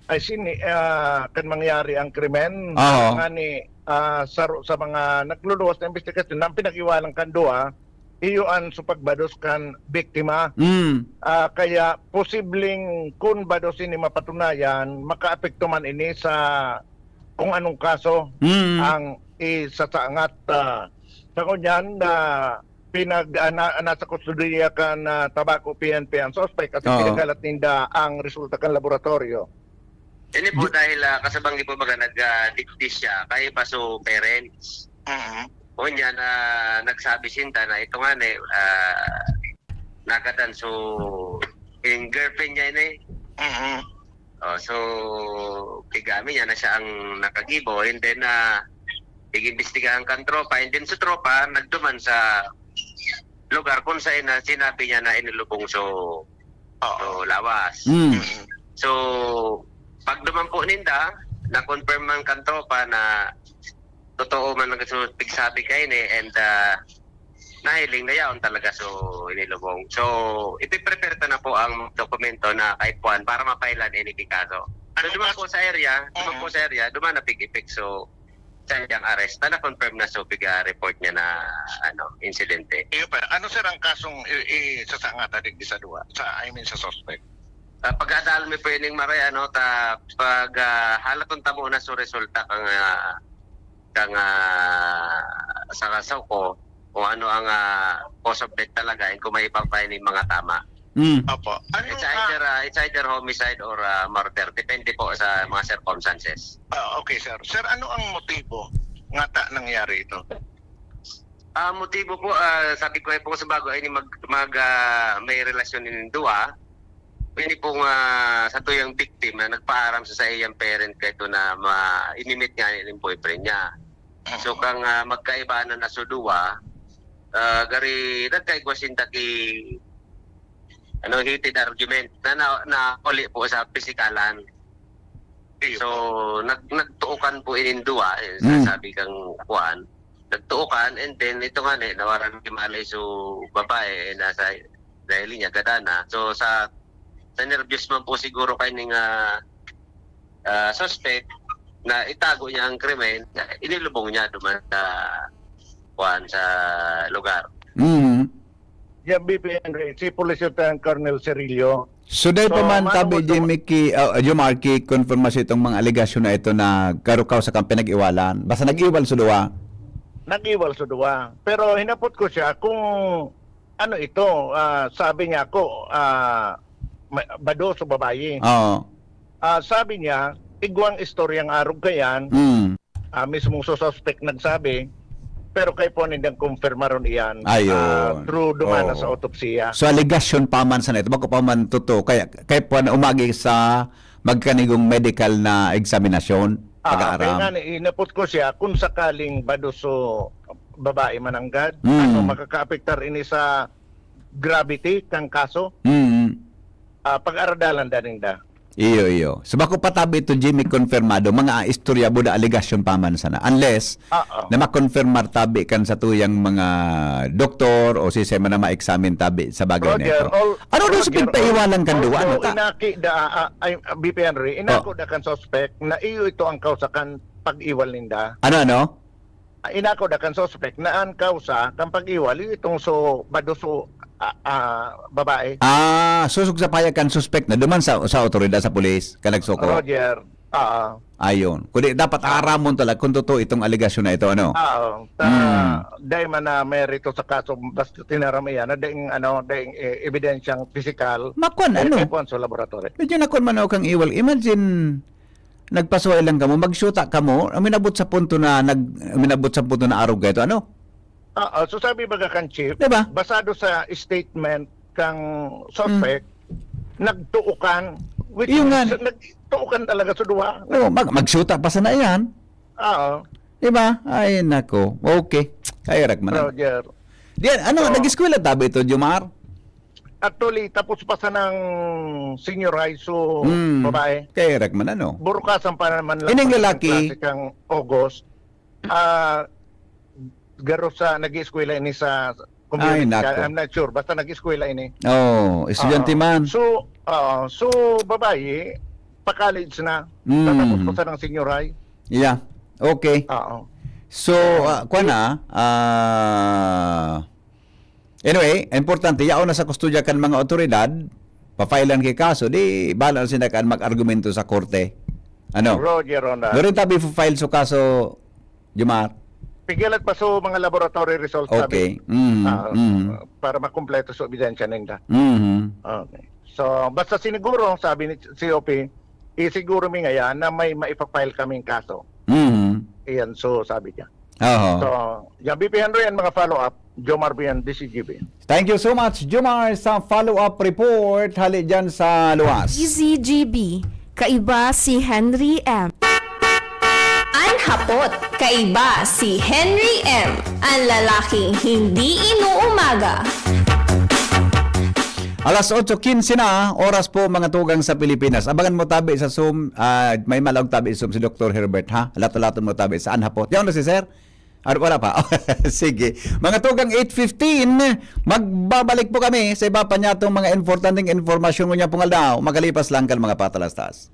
ay sini, ah, kan mangyari ang krimen. Oo. Ngani, ah, saro sa mga nagluluwas na imbestigasyon na ang pinag-iwanan kan duwa, iyo an supagbados kan biktima. Mm. Ah, kaya posibleng kun bados ini mapatunayan, makaapekto man ini sa kung anong kaso Mm. ang isasangat. Ah, sa ngunyan na pinag-, ah, na, nasa kustodiya kan, ah, Tabaco P N P ang suspect at Oo. pinaghalat ninda ang resulta kan laboratorio. Ini po Di- dahil, ah, kasabang di po baga nag, ah, digdi siya, kaya pa so parents. Mhm. Unya na nagsabi sinda na ito nga ni, ah, nagadan so yung girlfriend niya ini. Mhm. Oh, so, kigami niya na siya ang nakagibo, and then, ah, igimbestigahan kan tropa, and then sa tropa, nagduman sa lugar kung saan na sinabi niya na inilubong so, Oo. so lawas. Mm. So, pagduman po ninda, na-confirm man kan tropa na totoo man ang so, pigsabi kayo ni, and, ah, nahiling na yaon talaga so inilubong. So, ipiprepare ta na po ang dokumento na kay Juan para mapailan ini ki kaso. So, Anong duman kaso? po sa area, duman Oo. po sa area, duman na pig-ipik. So, sa iyang arrest, na na-confirm na so piga report niya na ano, insidente. Iyo pa, ano sir ang kasong i, i, sasangatan digdi sa duwa? Sa, I mean, sa suspect? Ah, pag-adal mi po ining maray, ano, ta, pag, ah, halaton tamo na so resulta kang, ah, kang, ah, sa kaso ko, kung ano ang, ah, cause of death talaga, and kung may iba pa ining mga tama. Mm. Opo. Ano It's ang either, ah, it's either homicide or, ah, murder. Depende po sa mga circumstances. Ah, okay, sir. Sir, ano ang motibo nga ta nangyari ito? Ah, motibo po, ah, sabi ko ay po sa bago, ay mag, mag, ah, may relasyon nin duwa. Ini pong, ah, satuyang victim na nagpaaram sa saiyang parent kay ito na ma-, inimit nga nin boyfriend niya. So, kang, ah, magkaiba na nasuduwa, ah, gari nagkaigwa sinda ki, ano, heated argument na, na, na uli po sa pisikalan. Iyo. So, nag-, nagtuokan po ining duwa, eh, Mm. sabi kang kuwan, nagtuokan, and then ito nga ni, nawaran ni malay so babae, eh, nasa dahil niya, gada na. So, sa, sa nervyos man po siguro kay ning, ah, ah, suspect na itago niya ang krimen, inilubong niya duman sa, kuwan, sa lugar. Mm. Yan, B P Henry, si Police Lieutenant Colonel Cirillo. So, dahil So, pa man, mano tabi mo di to? Miki, ah, Jomar, ki-confirm mo sa itong mga alegasyon na ito na karukaw sa kang pinag-iwalan. Basta nag-iwal sa duwa. Nag-iwal sa duwa. Pero hinapot ko siya kung ano ito, ah, sabi niya ako, ah, ma-, bados o babayi. Oo. Ah, sabi niya, igwang istoryang arog kayan, Mm. ah, mismong suspect nagsabi, pero kay po nindang kumpirmaron iyan, Ayun. ah, through duman na Oo. sa autopsiya. So, alegasyon pa man sana ito, bako pa man totoo. Kaya, kaya po na umagi sa magkanigong medical na eksaminasyon, Ah, pag-aaram. Kaya nga, ni-, inapot ko siya kung sakaling bados o babae mananggad, Mm. ano, makakaapektar ini sa gravity kang kaso? Mm. Ah, pag-aradalan daning da. Iyo, iyo. So, bako pa tabi ito, Jimmy, konfirmado, mga istorya, buda, alegasyon pa man sana. Unless, Oo. na makonfirmar tabi kan satuyang mga doktor o sisay man na ma-examine tabi sa bagay na Roger, ito. all- Ano daw sa Roger, pigpaiwalan kan duwa, ano although ka? Inaki da, ah, ay, B P Henry, inako da kan suspect na iyo ito ang kausa kan pag-iwal ninda. Ano, ano? Ah, inako da kan suspect na ang kausa kan pag-iwal, iyo itong so, baduso, ah, ah, babae. Ah, susog sa payag kan suspect na duman sa, sa otoridad sa pulis, ka nagsuko. Roger, ah, Ayon. Kundi dapat aramon talaga kung totoo itong alegasyon na ito, ano? ah, ta, Hmm. dahil man na merito sa kaso, basta tinaram iyan, na daing, ano, daing, eh, ebidensyang pisikal, Makwan, eh, ano? eh, kuwan sa laboratory. Medyo nakon man ako kang iwal. Imagine, nagpasuhay lang kamo, magsyuta kamo, ang minabot sa punto na, nag, minabot sa punto na arog ka ito, ano? Ah, ah, so sabi baga kan chief, Diba? basado sa statement kang suspect, nagtuokan, which Yung is, nga- nagtuokan talaga sa duha. Oh, mag, magsyuta pa sana yan. Oo, Diba? Ay, nako. Okay. Kaya rak man. Roger. Diyan, ano, So- nag-eskwela tabi ito, Jomar? Actually, tapos pa sa ng senior high, so, Hmm. babae. Kaya rak man, ano? Burukasan pa naman lang Ining pag lalaki? klase kang August. Ah, garo sa, nag-eskwela ini sa community Ay, nako. college. I'm not sure. Basta nag-eskwela ini. Oh, estudyante Oo. man. So, oo. So, babae, pa-college na. Mm. Tatapos pa sa ng senior high. Yeah. Okay. Oo. So, ah, kuwan na, ah, anyway, importante, yaon na sa kustodya kan mga otoridad, pa-file an ki kaso, di bala na sila kan mag-argumento sa korte. Ano? Roger, Ronald. Doon tabi file so kaso, Jomar? Pigilat pa so mga laboratory results, Okay. sabi. Mm, Ah, mm. Para makumpleto so ebidensya ninda. Mhm. Okay. So, basta siniguro, sabi ni C O P, isiguro mi ngayon na may maipapile kaming kaso. Mhm. Iyan, so sabi niya. Oho. So, yan, B P Henry, ang mga follow-up, Jomar Bian, D C G B. Thank you so much, Jomar, sa follow-up report hali dyan sa luwas. D C G B, kaiba si Henry M. An hapot, kaiba si Henry M, an lalaking hindi inuumaga. Alas otso quince na, oras po, mga tugang, sa Pilipinas. Abangan mo tabi sa Zoom, ah, may malaog tabi sa Zoom si Doktor Herbert, ha? Alat-alaton mo tabi sa An Hapot. Yan na si Sir? Ano, wala pa? Sige. Mga tugang, eight fifteen, magbabalik po kami sa iba pa niyatong mga importanteng impormasyon ngunyan pong aldaw, makalipas lang kan mga patalastas.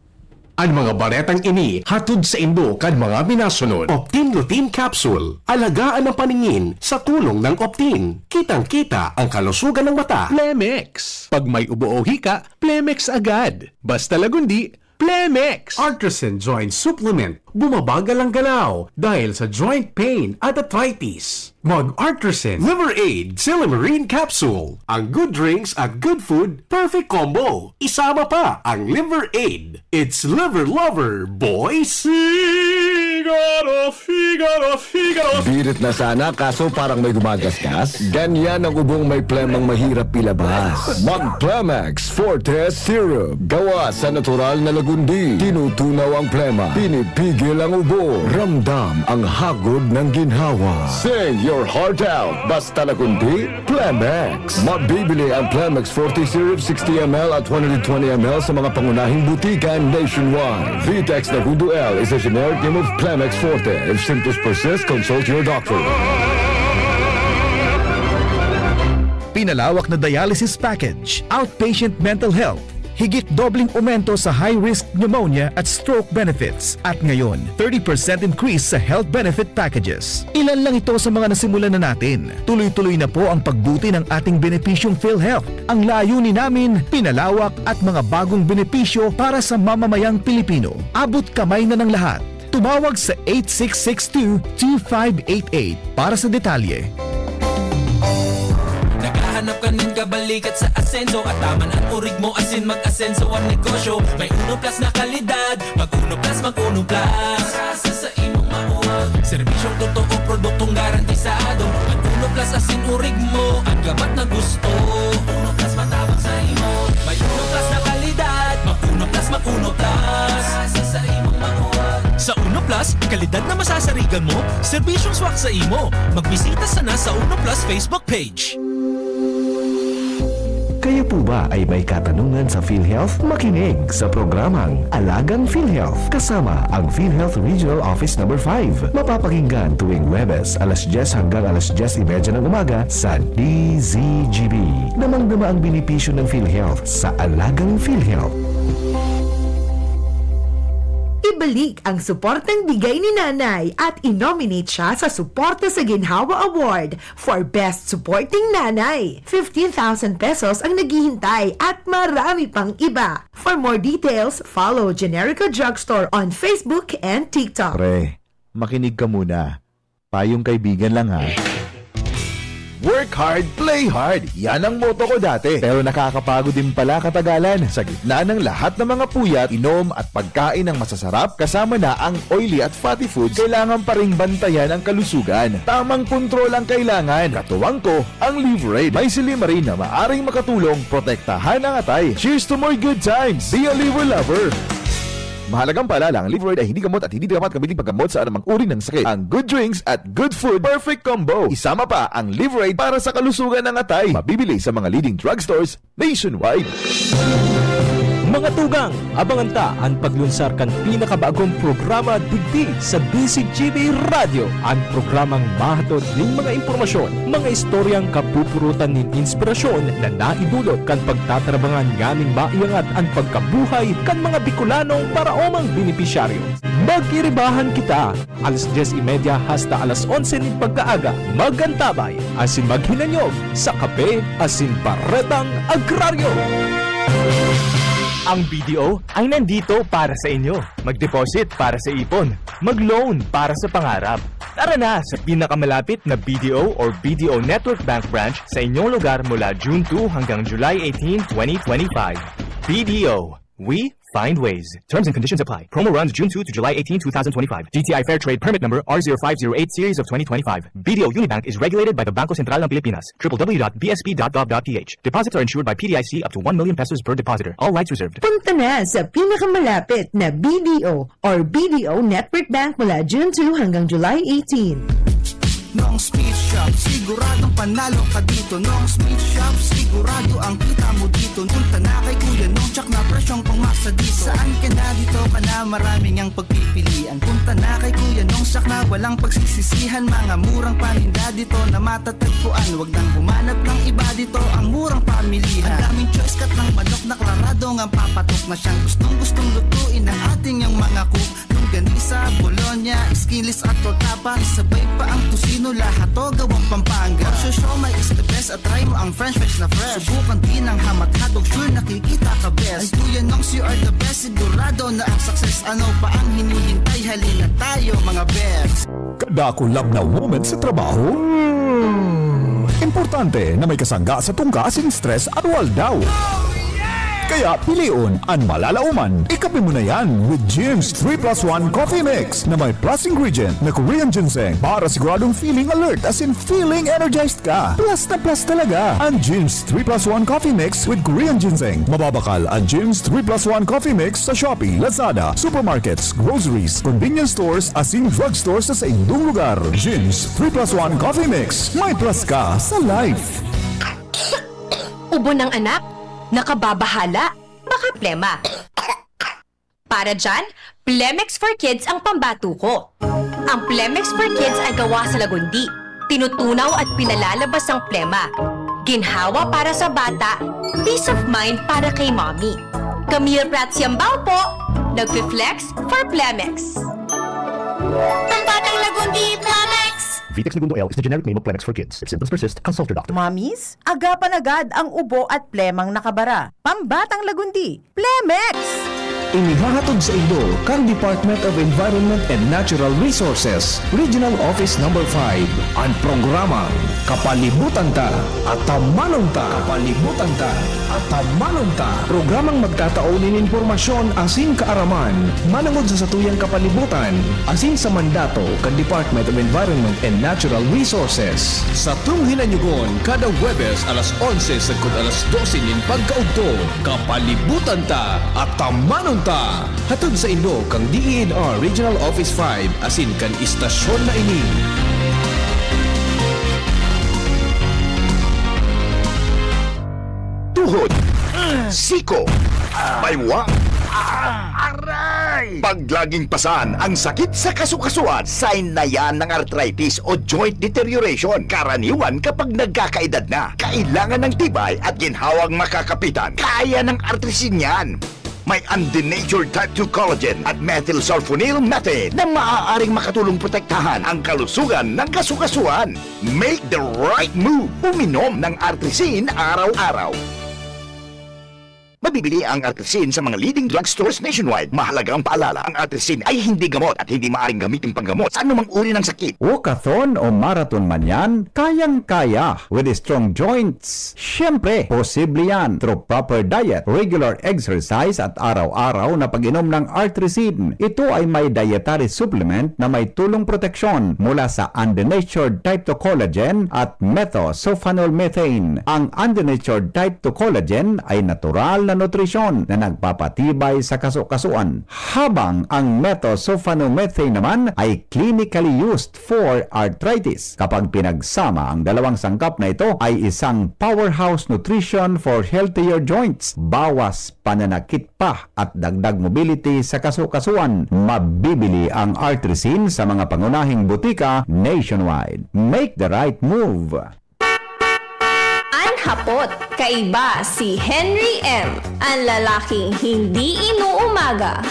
An mga baretang ini hatod saindo kan mga minasunod: Optin Lutein Capsule. Alagaan ang paningin sa tulong ng Optin. Kitang-kita ang kalusugan ng mata. Plemex. Pag may ubo o hika, Plemex agad. Basta lagundi, Plemex. Artresin Joint Supplement. Bumabagal ang galaw dahil sa joint pain at arthritis. Mag-Artresin Liver Aid Silymarin Capsule. Ang good drinks at good food, perfect combo. Isama pa ang Liver Aid. It's Liver Lover, boys! Figaro, Figaro, Figaro! Birit na sana, kaso parang may gumagasgas. Ganyan ang ubong may plemang mahirap ilabas. Mag Plemex Forte Syrup. Gawa sa natural na lagundi. Tinutunaw ang plema. Pinipigil ang ubo. Ramdam ang hagod ng ginhawa. Sing your heart out. Basta lagundi, Plemex. Mabibili ang Plemex Forte Syrup sixty M L at one hundred twenty M L sa mga pangunahing butika nationwide. Vitex Nagudo L is a generic name of Plemex Forte. If symptoms persist, consult your doctor. Pinalawak na dialysis package, outpatient mental health, higit dobleng aumento sa high-risk pneumonia at stroke benefits, at ngayon, thirty percent increase sa health benefit packages. Ilan lang ito sa mga nasimulan na natin. Tuloy-tuloy na po ang pagbuti ng ating benepisyong PhilHealth. Ang layunin namin, pinalawak at mga bagong benepisyo para sa mamamayang Pilipino. Abot kamay na ng lahat. Tumawag sa eight six six two, two five eight eight para sa detalye. Naghahanap ka nin kabalikat sa asenso, at taman an urig mo asin mag-asenso ang negosyo. May Uno Plus na kalidad. Mag Uno Plus, mag Uno Plus. Sa, sa, sa imong mauwag. Serbisyong totoo, produktong garantisado. Ang Uno Plus asin urig mo, ang gabat na gusto. Uno Plus matabang sa imo. May Uno Plus na kalidad. Mag Uno Plus, mag Uno Plus. Sa, sa, sa imong mauwag. Sa Uno Plus, kalidad na masasarigan mo, serbisyong swak sa imo. Magbisita sana sa Uno Plus Facebook page. Kayo po ba ay may katanungan sa PhilHealth? Makinig sa programang Alagang PhilHealth kasama ang PhilHealth Regional Office Number five. Mapapakinggan tuwing Huwebes, alas diyes hanggang alas diyes y media ng umaga sa D Z G B. Damang-dama ang benepisyo ng PhilHealth sa Alagang PhilHealth. Ibalik ang suportang bigay ni Nanay at i-nominate siya sa Suporta sa Ginhawa Award for Best Supporting Nanay. Fifteen thousand pesos ang naghihintay at marami pang iba. For more details, follow Generica Drugstore on Facebook and TikTok. Pre, makinig ka muna. Payong kaibigan lang, ha. Work hard, play hard. Yan ang motto ko dati. Pero nakakapagod din pala katagalan. Sa gitna ng lahat ng mga puyat, inom at pagkain ng masasarap, kasama na ang oily at fatty foods, kailangan pa ring bantayan ang kalusugan. Tamang kontrol ang kailangan. Katuwang ko, ang Liverade. May silymarin na maaring makatulong protektahan ang atay. Cheers to more good times! Be a Liver Lover! Mahalagang paalala, ang Liverade ay hindi gamot at hindi dapat gamitin paggamot sa anumang uri ng sakit. Ang good drinks at good food, perfect combo. Isama pa ang Liverade para sa kalusugan ng atay. Mabibili sa mga leading drugstores nationwide. Mga tugang, abangan ta an paglunsar kan pinakabagong programa digdi sa D Z G B Radyo, an programang mahatod nin mga impormasyon, mga istoryang kapupurutan nin inspirasyon na naidulot kan pagtatrabangan nganing maiangat an pagkabuhay kan mga Bicolanong paraomang benepisyaryo. Magiribahan kita, alas dyes y media hasta alas onse nin pagkaaga, mag-antabay asin maghinanyog sa Kape asin Baretang Agraryo. Ang B D O ay nandito para sa inyo. Mag-deposit para sa ipon. Mag-loan para sa pangarap. Tara na sa pinakamalapit na B D O or B D O Network Bank branch sa inyong lugar mula June two hanggang July eighteen, twenty twenty-five. B D O, we find ways. Terms and conditions apply. Promo runs June two to July eighteen, two thousand twenty-five. D T I Fair Trade Permit Number R zero five zero eight Series of twenty twenty-five. B D O Unibank is regulated by the Bangko Sentral ng Pilipinas. W W W dot B S P dot gov dot P H. Deposits are insured by P D I C up to one million pesos per depositor. All rights reserved. Punta na sa pinakamalapit na B D O or B D O Network Bank mula June two hanggang July eighteen. Nong Speed Shop, siguradong panalo ka dito. Nong Speed Shop, sigurado ang kita mo dito. Punta na kay Kuya Nong, tsak na presyong pangmasa dito. Saan ka na, dito ka na, maraming ang pagpipilian. Punta na kay Kuya Nong, tsak na walang pagsisisihan. Mga murang paninda dito na matatagpuan. Wag nang humanap ng iba dito, ang murang pamilihan. Ang daming choice, cut ng manok na klarado ngang papatok na siyang gustong-gustong lutuin ng ating yang mga cook. Longganisa, bologna, skinless at torta pa. Isabay pa ang tocino, lahat to gawang Pampanga. Ang siomai is the best at try mo ang french fries na fresh. Subukan din ang hamat hotdog, sure nakikita ka best. Ay Kuya Nongs, you are the best, sigurado na ang success. Ano pa ang hinihintay? Halina tayo, mga best. Kada collab na moment sa trabaho, hmm, importante na may kasangga sa tungka asin stress aroaldaw. Kaya pilion an malalaoman. Ikape mo na yan with Jim's three plus one Coffee Mix na may plus ingredient na Korean ginseng para siguradong feeling alert asin feeling energized ka. Plus na plus talaga an Jim's three plus one Coffee Mix with Korean ginseng. Mababakal an Jim's three plus one Coffee Mix sa Shopee, Lazada, supermarkets, groceries, convenience stores, asin drugstore sa saindong lugar. Jim's three plus one Coffee Mix. May plus ka sa life. Ubo ng anak? Nakababahala? Baka plema. Para dyan, Plemex for Kids ang pambato ko. Ang Plemex for Kids ay gawa sa lagundi. Tinutunaw at pinalalabas ang plema. Ginhawa para sa bata, peace of mind para kay mommy. Camille Prats Yambao po, nagfi-flex for Plemex. Pambatang lagundi, Plemex! Vitex Negundo L is the generic name of Plemex for Kids. If symptoms persist, consult your doctor. Mommies, agapan agad ang ubo at plemang nakabara. Pambatang lagundi, Plemex! Inihahatod sa inyo kan Department of Environment and Natural Resources, Regional Office Number five, an programang Kapalibutan Ta, Atamanon Ta. Kapalibutan Ta, Atamanon Ta. Programang magtatao nin impormasyon asin kaaraman manongod sa satuyang kapalibutan asin sa mandato kan Department of Environment and Natural Resources. Satong hinanyugon kada Huwebes alas onse sagkod alas dose nin pagkaudto. Kapalibutan Ta, Atamanon Ta! Hatod sa inyo kan D E N R Regional Office five asin kan istasyon na ini. Tuhod, siko, baywang. Aray! Pag laging pasan ang sakit sa kasukasuan, sign na yan ng arthritis o joint deterioration. Karaniwan kapag nagkakaedad na, kailangan ng tibay at ginhawang makakapitan. Kaya ng Artrisin yan. May undenatured type two collagen at methylsulfonyl methane na maaaring makatulong protektahan ang kalusugan ng kasukasuan. Make the right move. Uminom ng Artrisin araw-araw. Mabibili ang Artrisin sa mga leading drugstores nationwide. Mahalagang paalala, ang Artrisin ay hindi gamot at hindi maaaring gamitin panggamot sa anumang uri ng sakit. Walkathon o marathon man yan, kayang-kaya with strong joints. Siyempre, posible yan through proper diet, regular exercise at araw-araw na pag-inom ng Artrisin. Ito ay may dietary supplement na may tulong proteksyon mula sa undenatured type two collagen at methylsulfonyl methane. Ang undenatured type two collagen ay natural na nutrisyon na nagpapatibay sa kasukasuan, habang ang methylsulfonyl methane naman ay clinically used for arthritis. Kapag pinagsama, ang dalawang sangkap na ito ay isang powerhouse nutrition for healthier joints, bawas pananakit pa at dagdag mobility sa kasukasuan. Mabibili ang Artrisin sa mga pangunahing butika nationwide. Make the right move! An hapot, kaiba si Henry M, an lalaking hindi inuumaga.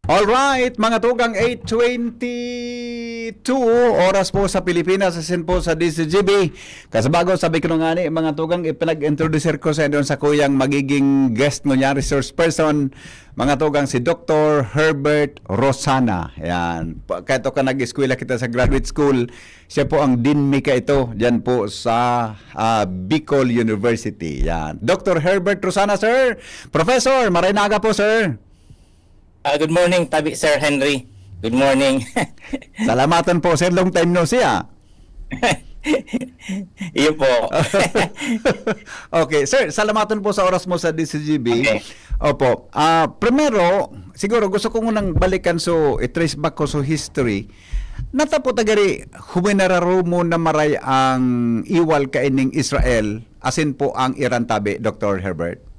Alright, mga tugang, eight twenty-two oras po sa Pilipinas, asin po sa D Z G B. Kasabago, sabi ko na nga ni, mga tugang, ipinag-introducer ko sa inyo sa kuyang magiging guest ngunyan, resource person, mga tugang, si Doctor Herbert Rosana. Yan. Pa- Kahit ka nag-eskwela kita sa graduate school, siya po ang Dean Mika ito, dyan po sa ah, Bicol University. Yan. Doctor Herbert Rosana, sir. Professor, maray na aga po, sir. Ah, good morning, Tabi Sir Henry. Good morning. Salamatan po, sir. Long time no see, ah. Iyo po. Okay, sir, salamatan po sa oras mo sa D Z G B. Okay. Opo. Ah, primero, siguro gusto ko munang balikan, so i-trace back ko so history. Natapo ta gari, huminararumo na maray ang iwal kaining Israel, asin po ang Iran, tabi, Doctor Herbert?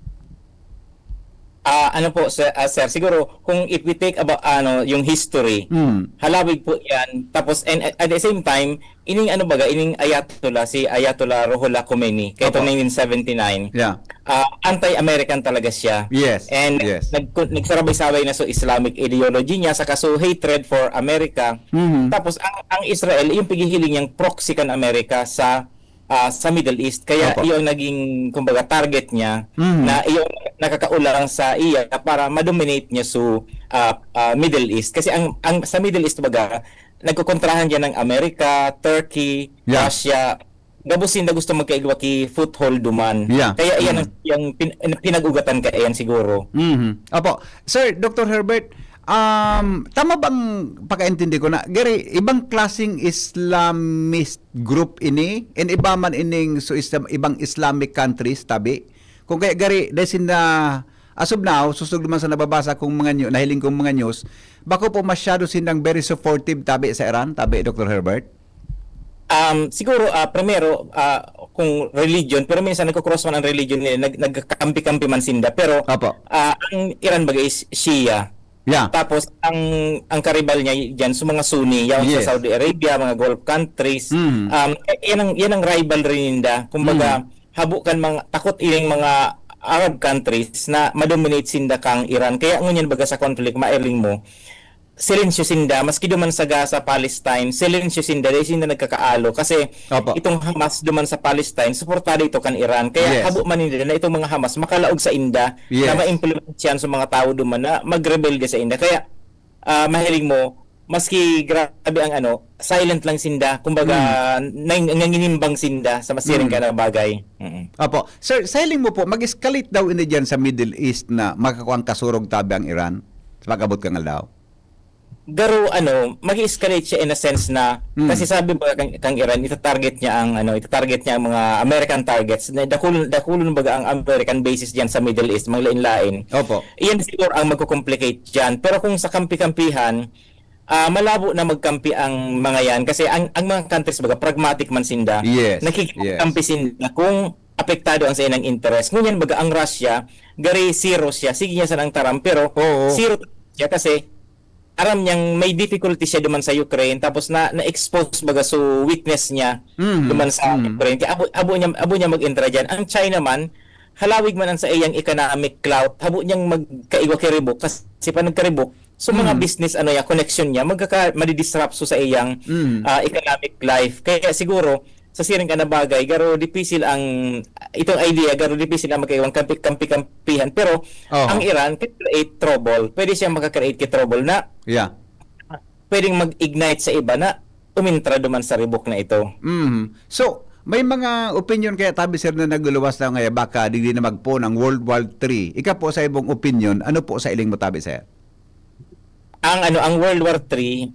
Ah, ano po, sir, ah, sir, siguro kung if we take about ano, yung history, Mm. halawig po 'yan. Tapos and at the same time, ining ano baga, ining Ayatollah, si Ayatollah Ruhollah Khomeini, kaya Opo. nineteen seventy-nine, Yeah. ah, anti-American talaga siya. Yes, And yes. nag nagsarabay-sabay na sa Islamic ideology niya, saka so hatred for America. Mhm. Tapos ang ang Israel, yung paghihiling niyang proxy kan Amerika sa ah, sa Middle East. Kaya Opo. iyo ang naging, kumbaga, target niya Mhm. na iyo ang nakakaulang sa iya para ma-dominate niya so ah, ah, Middle East. Kasi ang ang sa Middle East, baga, nagkokontrahan diyan ng Amerika, Turkey, Yeah. Russia. Gabos sinda gusto magkaigwa ki foothold duman. Yeah. Kaya iyan Mm. ang, yung pin, pinag-ugatan kaya yan siguro. Mhm. Opo. Sir, Doctor Herbert, um, tama bang pakaintindi ko na gari ibang klaseng Islamist group ini? And iba man ining so Islam, ibang Islamic countries, tabi? Kung kaya gari, dahil sinda, as of now, susog naman sa nababasa kong mga new, nahiling kong mga news, bako po masyado sindang very supportive, tabi, sa Iran, tabi, Doctor Herbert? Um, siguro, ah, primero, ah, kung religion, pero minsan nagko-cross man ang religion nila, nag, nagkakampi-kampi man sinda. Pero Opo. ah, ang Iran baga is Shia. Yeah. Tapos ang ang karibal niya diyan sa mga Sunni, yaon Yes. sa Saudi Arabia, mga Gulf countries. Mm. Um, eh, yan ang yan ang rivalry ninda. Kumbaga, Mm. habo kan mga takot ining mga Arab countries na ma-dominate sinda kang Iran. Kaya ngunyan baga sa conflict, mailing mo, silensyo sinda, maski duman sa Gaza, Palestine, silensyo sinda, dahil sinda nagkakaalo. Kasi Opo. itong Hamas duman sa Palestine, suportado ito kan Iran. Kaya Yes. habo man nila na itong mga Hamas makalaog sa inda Yes. na ma-implement siya sa mga tao duman na magrebelde sa inda. Kaya ah, mahiling mo, maski grabe ang ano, silent lang sinda. Kumbaga, Mm. nang, nanginimbang sinda sa masiring Mm. ka na bagay. Mm. Opo. Sir, sa hiling mo po, mag-escalate daw ini diyan sa Middle East na makakuang kasurog tabi ang Iran sa pag-abot kang aldaw? Garo, ano, mag-escalate siya in a sense na, Mm. kasi sabi ba kang, kang Iran, itatarget niya ang, ano, itatarget niya ang mga American targets. Na dakulon, dakulon baga ang American bases diyan sa Middle East, mga lain-lain. Opo. Iyan siguro ang magko-complicate diyan. Pero kung sa kampi-kampihan, ah, malabo na magkampi ang mga yan kasi ang, ang mga countries baga pragmatic man sinda. Yes, Nakikipagkampi yes. sinda kung apektado ang saiyang interest. Ngunyan, baga, ang Russia, gari zero siya. Sige niya sanang taram, pero Oo. zero siya kasi aram niyang may difficulty siya duman sa Ukraine, tapos na, na-expose baga so weakness niya Mhm. duman sa Mhm. Ukraine. Kaya abo, abo niya, abo niya mag-entra dyan. Ang China man, halawig man ang sa iyang economic clout, habo niyang magkaigwa ki ribok kasi pa nagkaribok. So, mga Mhm. business, ano, ya, connection niya, magkaka-, madidisrupt so sa iyang, Mhm. ah, economic life. Kaya siguro, sa siring ka na bagay, garo dipisil ang, itong idea, garo dipisil ang magkaiwang kampi-, kampi-kampihan. Pero, Oo. ang Iran can create trouble. Pwede siyang makakreate ki trouble na Yeah. pwedeng mag-ignite sa iba na umintra duman sa ribok na ito. Mhm. So, may mga opinion kaya tabi, sir, na nagluluwas na ngaya baka digdi na magpoon ang World War Three. Ika po, sa ibong opinion, ano po sa iling mo tabi, sir? Ang ano, ang World War Three,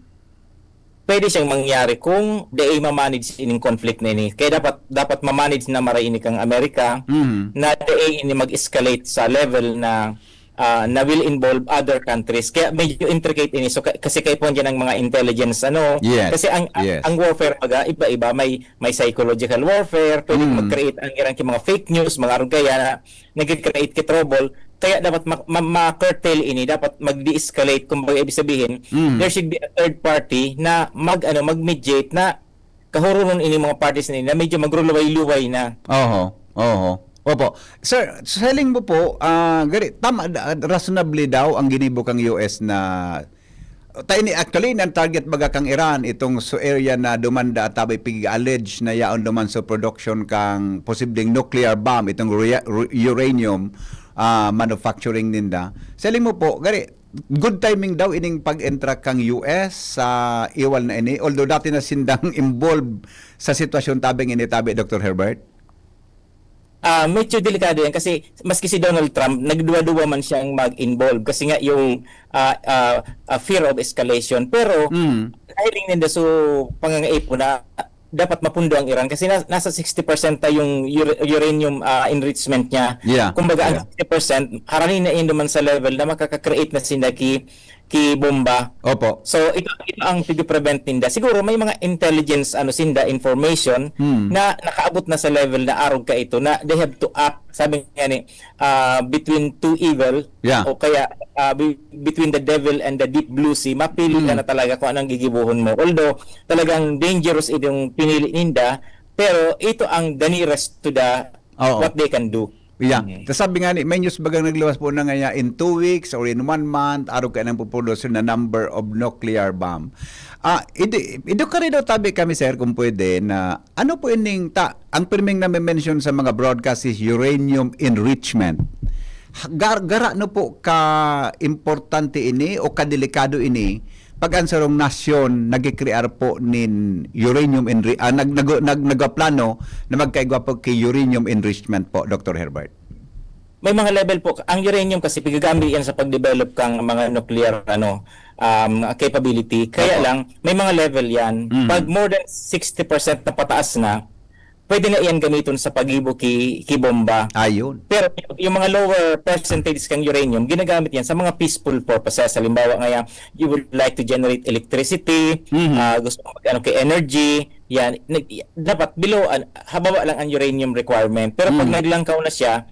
pwede siyang mangyari kung dai ma-manage ining conflict na ini. Kaya dapat, dapat ma-manage na maray ini kang Amerika Mhm. na dai ini mag-escalate sa level na, ah, na will involve other countries. Kaya medyo intricate ini. So, ka-, kasi kaipuhan dyan ang mga intelligence, ano. Yes. Kasi ang, ang, Yes. ang warfare, baga, iba-iba. May, may psychological warfare, pwede Mm. mag-create ang ilang mga fake news, mga arog kaya na nag-create ki trouble. Kaya dapat ma-, ma-, ma-curtail ini, dapat mag-de-escalate. Kumbaga, ibig sabihin, Mm. there should be a third party na mag, ano, mag-mediate na kahurunon ini mga parties na ini na medyo magruluway-luway na. Oho, oho. Opo. Sir, sa hiling mo po, ah, gari, tama, da-, reasonably daw ang ginibo kang U S na, ta ini, actually, ang target baga kang Iran, itong so area na dumanda at tabi pig-allege na yaon duman sa production kang posibleng nuclear bomb, itong rea-, ru-, uranium, ah, manufacturing ninda. Sa hiling mo po, gari, good timing daw ining pag-entra kang U S sa iwal na ini, although dati na sindang involved sa sitwasyon tabing ini, tabi, Doctor Herbert? Ah, medyo delikado yan kasi maski si Donald Trump, nagduwa-duwa man siyang mag-involve kasi nga yung, ah, ah, ah, fear of escalation. Pero, Mm. nahiling ninda, so, pangangaipo na dapat mapundo ang Iran kasi na-, nasa sixty percent na yung ura-, uranium, ah, enrichment niya. Yeah. Kumbaga, ang Yeah. sixty percent, harani na yun naman sa level na makaka-create na sinda ki, ki bomba. Opo. So, ito, ito ang pigi-prevent ninda. Siguro may mga intelligence, ano, sinda, information Hmm. na nakaabot na sa level na arog ka ito na they have to act. Sabi nga ni, ah, between two evil, Yeah. o kaya, ah, be-, between the devil and the deep blue sea, mapili ka Hmm. na talaga kung anong gigibuhon mo. Although, talagang dangerous itong pinili ninda, pero ito ang the nearest to the Oo. what they can do. Yeah. Mm. Tas sabi nga ni, may news bagang nagluwas po na ngaya in two weeks or in one month, arog ka nang puprodusyon na number of nuclear bomb. Ah, ido, ido ka rin daw tabi kami, sir, kung pwede, na ano po ining ta-, ang pirming nami-mention sa mga broadcast is uranium enrichment. Ha-, gar-, gara no po ka importante ini o kadelikado ini pag ang sarong nasyon nagkikrear po nin uranium enri-, ah, nag-, nag-, nag-, nagaplano na magkaigwa po ki uranium enrichment po, Doctor Herbert? May mga level po. Ang uranium kasi, pigagamit yan sa pag-develop kang mga nuclear, ano, um, capability. Kaya Opo. lang, may mga level yan. Mm. Pag more than sixty percent na pataas na, pwede na iyan gamiton sa paggibo ki, ki bomba. Ayun. Pero yung mga lower percentage kang uranium, ginagamit yan sa mga peaceful purposes. Halimbawa, ngaya, you would like to generate electricity, Mhm. ah, gusto mo mag-, ano, ki energy, yan. Nag-, dapat below, an-, hababa lang ang uranium requirement. Pero pag Mhm. naglangkaw na siya,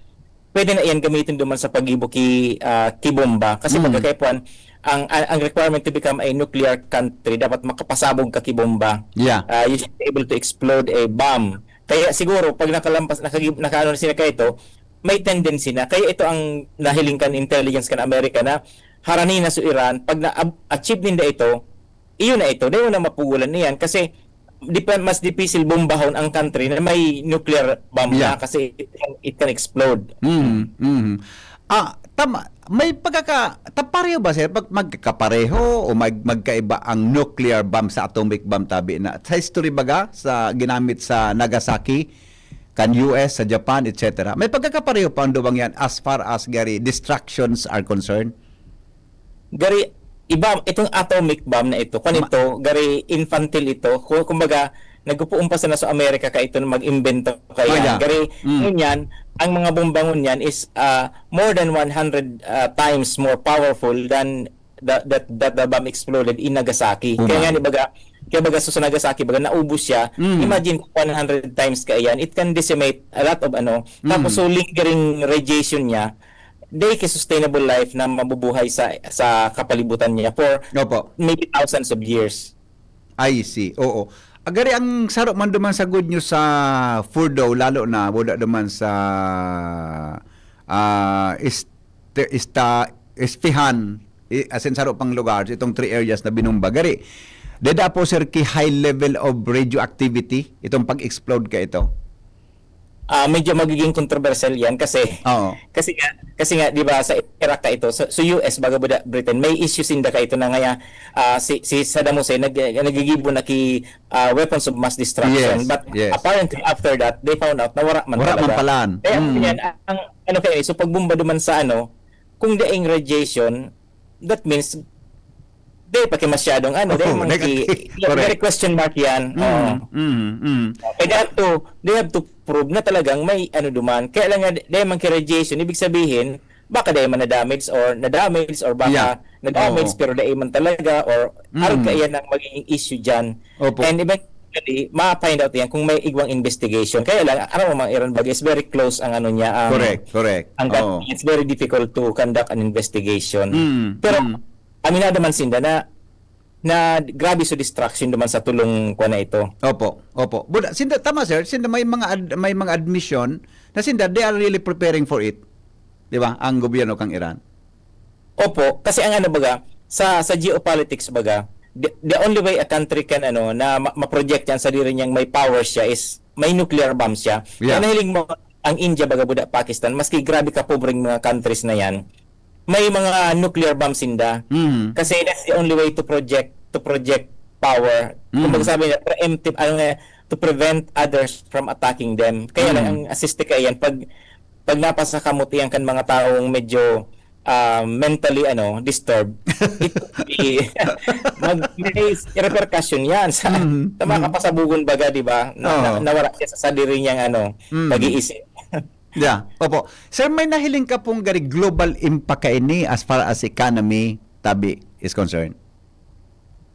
pwede na iyan gamitin duman sa paggibo ki, ah, ki bomba. Kasi Mhm. pagkakaipuhan, ang, ang, ang requirement to become a nuclear country, dapat makapasabog ka ki bomba. Yeah. Ah, you should be able to explode a bomb. Kaya siguro, pag nakalampas, nakagi-, nakaano na sila kaito, may tendency na. Kaya ito ang nahiling kan intelligence kan Amerika na harani na sa Iran, pag na-achieve ninda ito, iyon na ito, dahil na mapugulan niyan. Kasi, dipe-, mas dipisil bombahon ang country na may nuclear bomb Yeah. na kasi it can, it can explode. Mhm, mhm. Ah, tama. May pagkaka-, ta-, pareho ba, sir? Pag magkakapareho o mag-, magkaiba ang nuclear bomb sa atomic bomb, tabi na? Sa history baga, sa ginamit sa Nagasaki, kan U S, sa Japan, et cetera. May pagkakapareho pa ang duwang yan as far as gari destructions are concerned? Gari, iba, itong atomic bomb na ito, kwan Ma- ito, gari infantile ito. Ku-, kumbaga, nagpupuon pa sana sa Amerika ka ito na mag-imbento kaya. Oh, yeah. Gari, Mm. ngunyan, ang mga bomba ngunyan is, ah, more than one hundred, ah, times more powerful than the, that, that the bomb exploded in Nagasaki. Uma. Kaya nga, ni baga, Kaya baga, so, sa Nagasaki, baga, naubos siya. Mm. Imagine kung one hundred times kaiyan, it can decimate a lot of ano. Tapos, Mm. so, lingering radiation niya, dai ki sustainable life na mabubuhay sa sa kapalibutan niya for Opo. maybe thousands of years. I see. Oo. Agari ang saro man duman sa good news sa Furdo, lalo na wala duman sa, ah, Este-, Esta-, Espehan, i-, as in saro pang lugar, itong three areas na binumba. Gari, deda po, sir, ki high level of radioactivity, itong pag-explode ka ito? Ah, medyo magiging kontrobersyal yan kasi Oo. kasi nga kasi nga, 'di ba, sa Iraq ka ito, sa, sa U S, baga buda Britain, may issue sinda ka ito na ngaya, ah, si, si Saddam Hussein nag, nagigibo na ki, ah, weapons of mass destruction. Yes, But yes. apparently, after that, they found out na wala man Wala man talaga. palaan. Kaya Mm. yan, ang ano kaya, so pagbomba duman sa ano, kung daing radiation, that means, di pa ki masyadong ano, Oo, di man ki, negative. Correct. very question mark yan. Mm, Oo. mm, mm. Kaya they have to, they have to prove na talagang may ano duman. Kaya lang nga, di man ki radiation, ibig sabihin, baka di man na-damage or na-damage or baka Yeah. na-damage Oo. pero di man talaga or Mm. arog kaiyan ang magiging issue dyan. Opo. And eventually, ma-find out yan kung may igwang investigation. Kaya lang, ano mo, mga Iran Baga, is very close ang ano niya, ang, Correct, correct. ang Oo. it's very difficult to conduct an investigation. Mm, Pero, mm. aminado man sinda na, na grabe sa destruction duman sa tulong kwa na ito. Opo, opo. Buda, sinda, tama, sir, sinda may mga ad-, may mga admission na sinda, they are really preparing for it. Di ba? Ang gobyerno kang Iran. Opo, kasi ang ano baga, sa, sa geopolitics baga, the, the only way a country can ano, na ma-, ma-project yan, sadiri niyang may power siya is may nuclear bomb siya. Yeah. Kaya nahiling mo, ang India, baga buda Pakistan, maski grabe kapobreng mga countries na yan, may mga nuclear bomb sinda. Mm. Kasi that's the only way to project, to project power. Mm. Kumbaga sabi nila, preemptive, ano nga, to prevent others from attacking them. Kaya lang Mm. ang asiste kaya yan, pag, pag napasakamot yan kan mga taong medyo, ah, mentally, ano, disturbed, it could be, mag-, may repercussion yan sa, Mm. sa mga Mm. kapasabugon baga, di ba? Na, na, Oo. nawara siya sa sadiri niyang, ano, Mm. pag-iisip. Yeah, opo. Sir, may nahiling ka pong gari global impact kaini as far as economy tabi is concerned?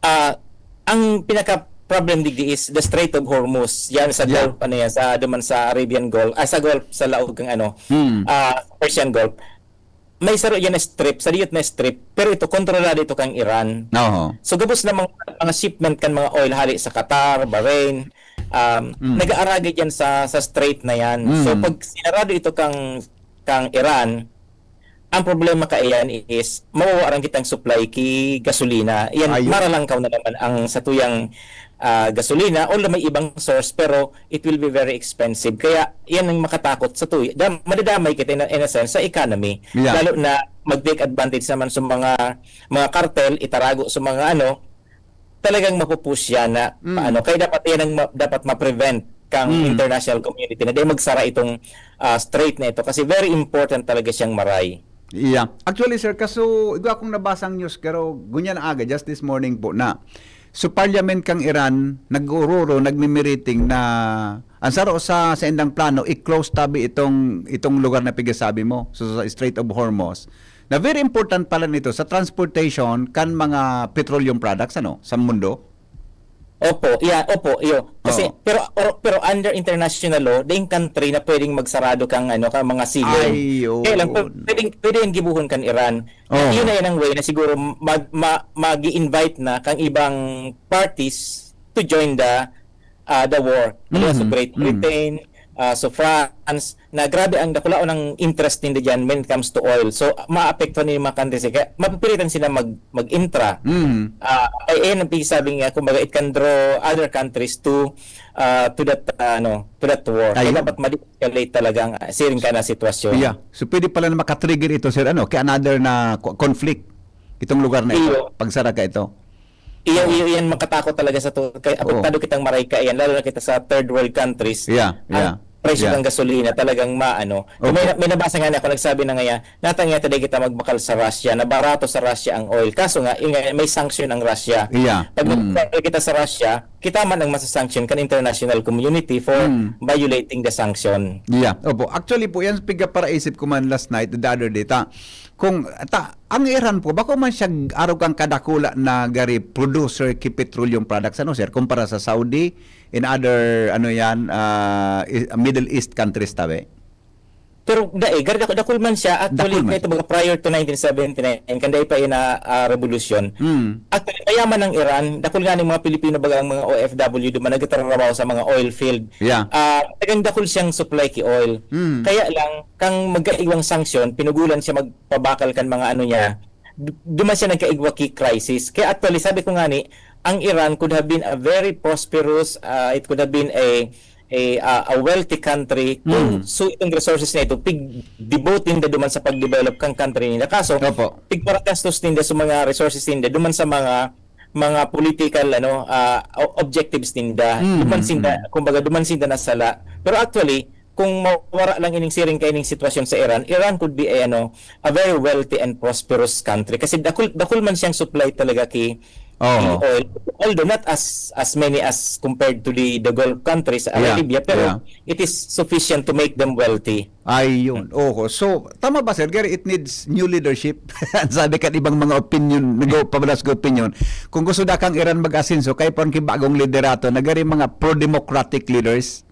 Ah, ang pinaka-problem digdi is the Strait of Hormuz. Yan sa Yeah. Gulf, ano yan, sa, duman sa Arabian Gulf, ah, sa Gulf, sa laog kang ano, Hmm. ah, Persian Gulf. May saro yan na strip, sa diyot na strip, pero ito, kontrolado ito kang Iran. Oo. So, gabos na mga, mga shipment kan mga oil hali sa Qatar, Bahrain, um, Mm. nag-aaragay dyan sa, sa strait na yan. So, Mm. pag sinarado ito kang, kang Iran, ang problema kaiyan is, mawawaran kitang supply ki gasolina. Yan, Ayun. maralangkaw na naman ang satuyang, ah, gasolina, although may ibang source, pero it will be very expensive. Kaya, yan ang makatakot sa tuy-, dam-, madadamay kita in a, in a sense sa economy. Yeah. Lalo na mag-take advantage naman sa mga, mga kartel, itarago sa mga ano, talagang mapupush yan na Mm. paano. Kaya dapat yan ang ma-, dapat ma-prevent kang Mm. international community na di magsara itong, ah, strait na ito kasi very important talaga siyang maray. Yeah. Actually, sir, kaso igwa akong nabasang news, pero ngunyan na aga, just this morning po na. So, parliament kang Iran, nag-uururo, nagmimiriting na ang saro sa, sa indang plano, i-close tabi itong, itong lugar na pigasabi mo, so, sa Strait of Hormuz. Na very important pala nito sa transportation kan mga petroleum products, ano, sa mundo. Opo, yeah, opo, iyo. Kasi, Oo. pero, pero, pero under international law, daing country na pwedeng magsarado kang, ano, kang mga seagoing. Ayun. Kaya lang, pwedeng, pwede yan gibuhon kan Iran. Oo. Yun na yan ang way na siguro mag, ma, mag-i-invite na kang ibang parties to join the, ah, the war. Alias, so Mhm. Great Mhm. Britain, ah, so France, na grabe ang dakulaon ang interest ninda dyan when it comes to oil. So, maapektuhan yung mga countries. Kaya mapipilitan sila mag, mag-intra. Mhm. Ah, ay, ayun ang pinagsasabi nga, kumbaga, it can draw other countries to, ah, to that, ah, ano, to that war. Kaya Ayun. dapat ma-de-escalate talaga ang, ah, siring ka na sitwasyon. Yeah. So, pwede pala na makatrigger ito, sir, ano, kaya another na co-, conflict itong lugar na ito, Iyo. pagsara ka ito. Iyo, Oo. iyo, yan makatakot talaga sa to-, kay Oo. apektado kitang maray kaiyan, lalo na kita sa third world countries. Yeah, Ang yeah, presyo yeah. ng gasolina talagang maano. Opo. May, may nabasa nga ako, nagsabi na ngaya, natang yata di kita magbakal sa Russia, na barato sa Russia ang oil. Kaso nga, yun nga, may sanction ang Russia. Yeah. Pag Mm. magbakal kita sa Russia, kita man ang masasanction kan international community for Mm. violating the sanction. Yeah, opo. Actually po, yan pigaparaisip ko man last night, the other day, ta. Kung ta, ang Iran po, bako man siya arog ang kadakula na gari producer ki petroleum products, ano, sir, kumpara sa Saudi, in other, ano yan, ah, i- Middle East countries, tabi? Pero dai, gari dakul, dakul man siya. Actually, Dakul man. Ito baga prior to nineteen seventy-nine, kan dai pa ina ah, revolusyon. Mm. Actually, mayaman ang Iran, dakul nga ng mga Pilipino baga ang mga O F W duman nagtatrabaho sa mga oil field. Yeah. Ah, tagang dakul siyang supply ki oil. Mm. Kaya lang, kang magkaigwang sanksyon, pinugulan siya magpabakal kan mga ano niya. Du- Duman siya nagkaigwa ki crisis. Kaya actually, sabi ko nga ni, ang Iran could have been a very prosperous, ah, it could have been a a, ah, a wealthy country kung Mm. so itong resources na ito, pig-devote ninda duman sa pag-develop kang country nila. Kaso, Opo. pigparagastos ninda sa mga resources ninda duman sa mga mga political ano ah, o- objectives ninda. Mm, Duman sinda, mm. kumbaga, duman sinda nasala. Pero actually, kung mawara lang ining siring kaining sitwasyon sa Iran, Iran could be a ano, a very wealthy and prosperous country kasi dakul dakul man siyang supply talaga ki Oo. Oil. Although not as as many as compared to the the Gulf countries, Yeah, Arabia, pero yeah. it is sufficient to make them wealthy. Ayun. Oho. So, tama ba, sir? Gary, it needs new leadership. Sabi ka ibang mga opinion, nagpabalas ko opinion. Kung gusto da kang Iran mag-asenso, kaya parang bagong liderato, nagari mga pro-democratic leaders.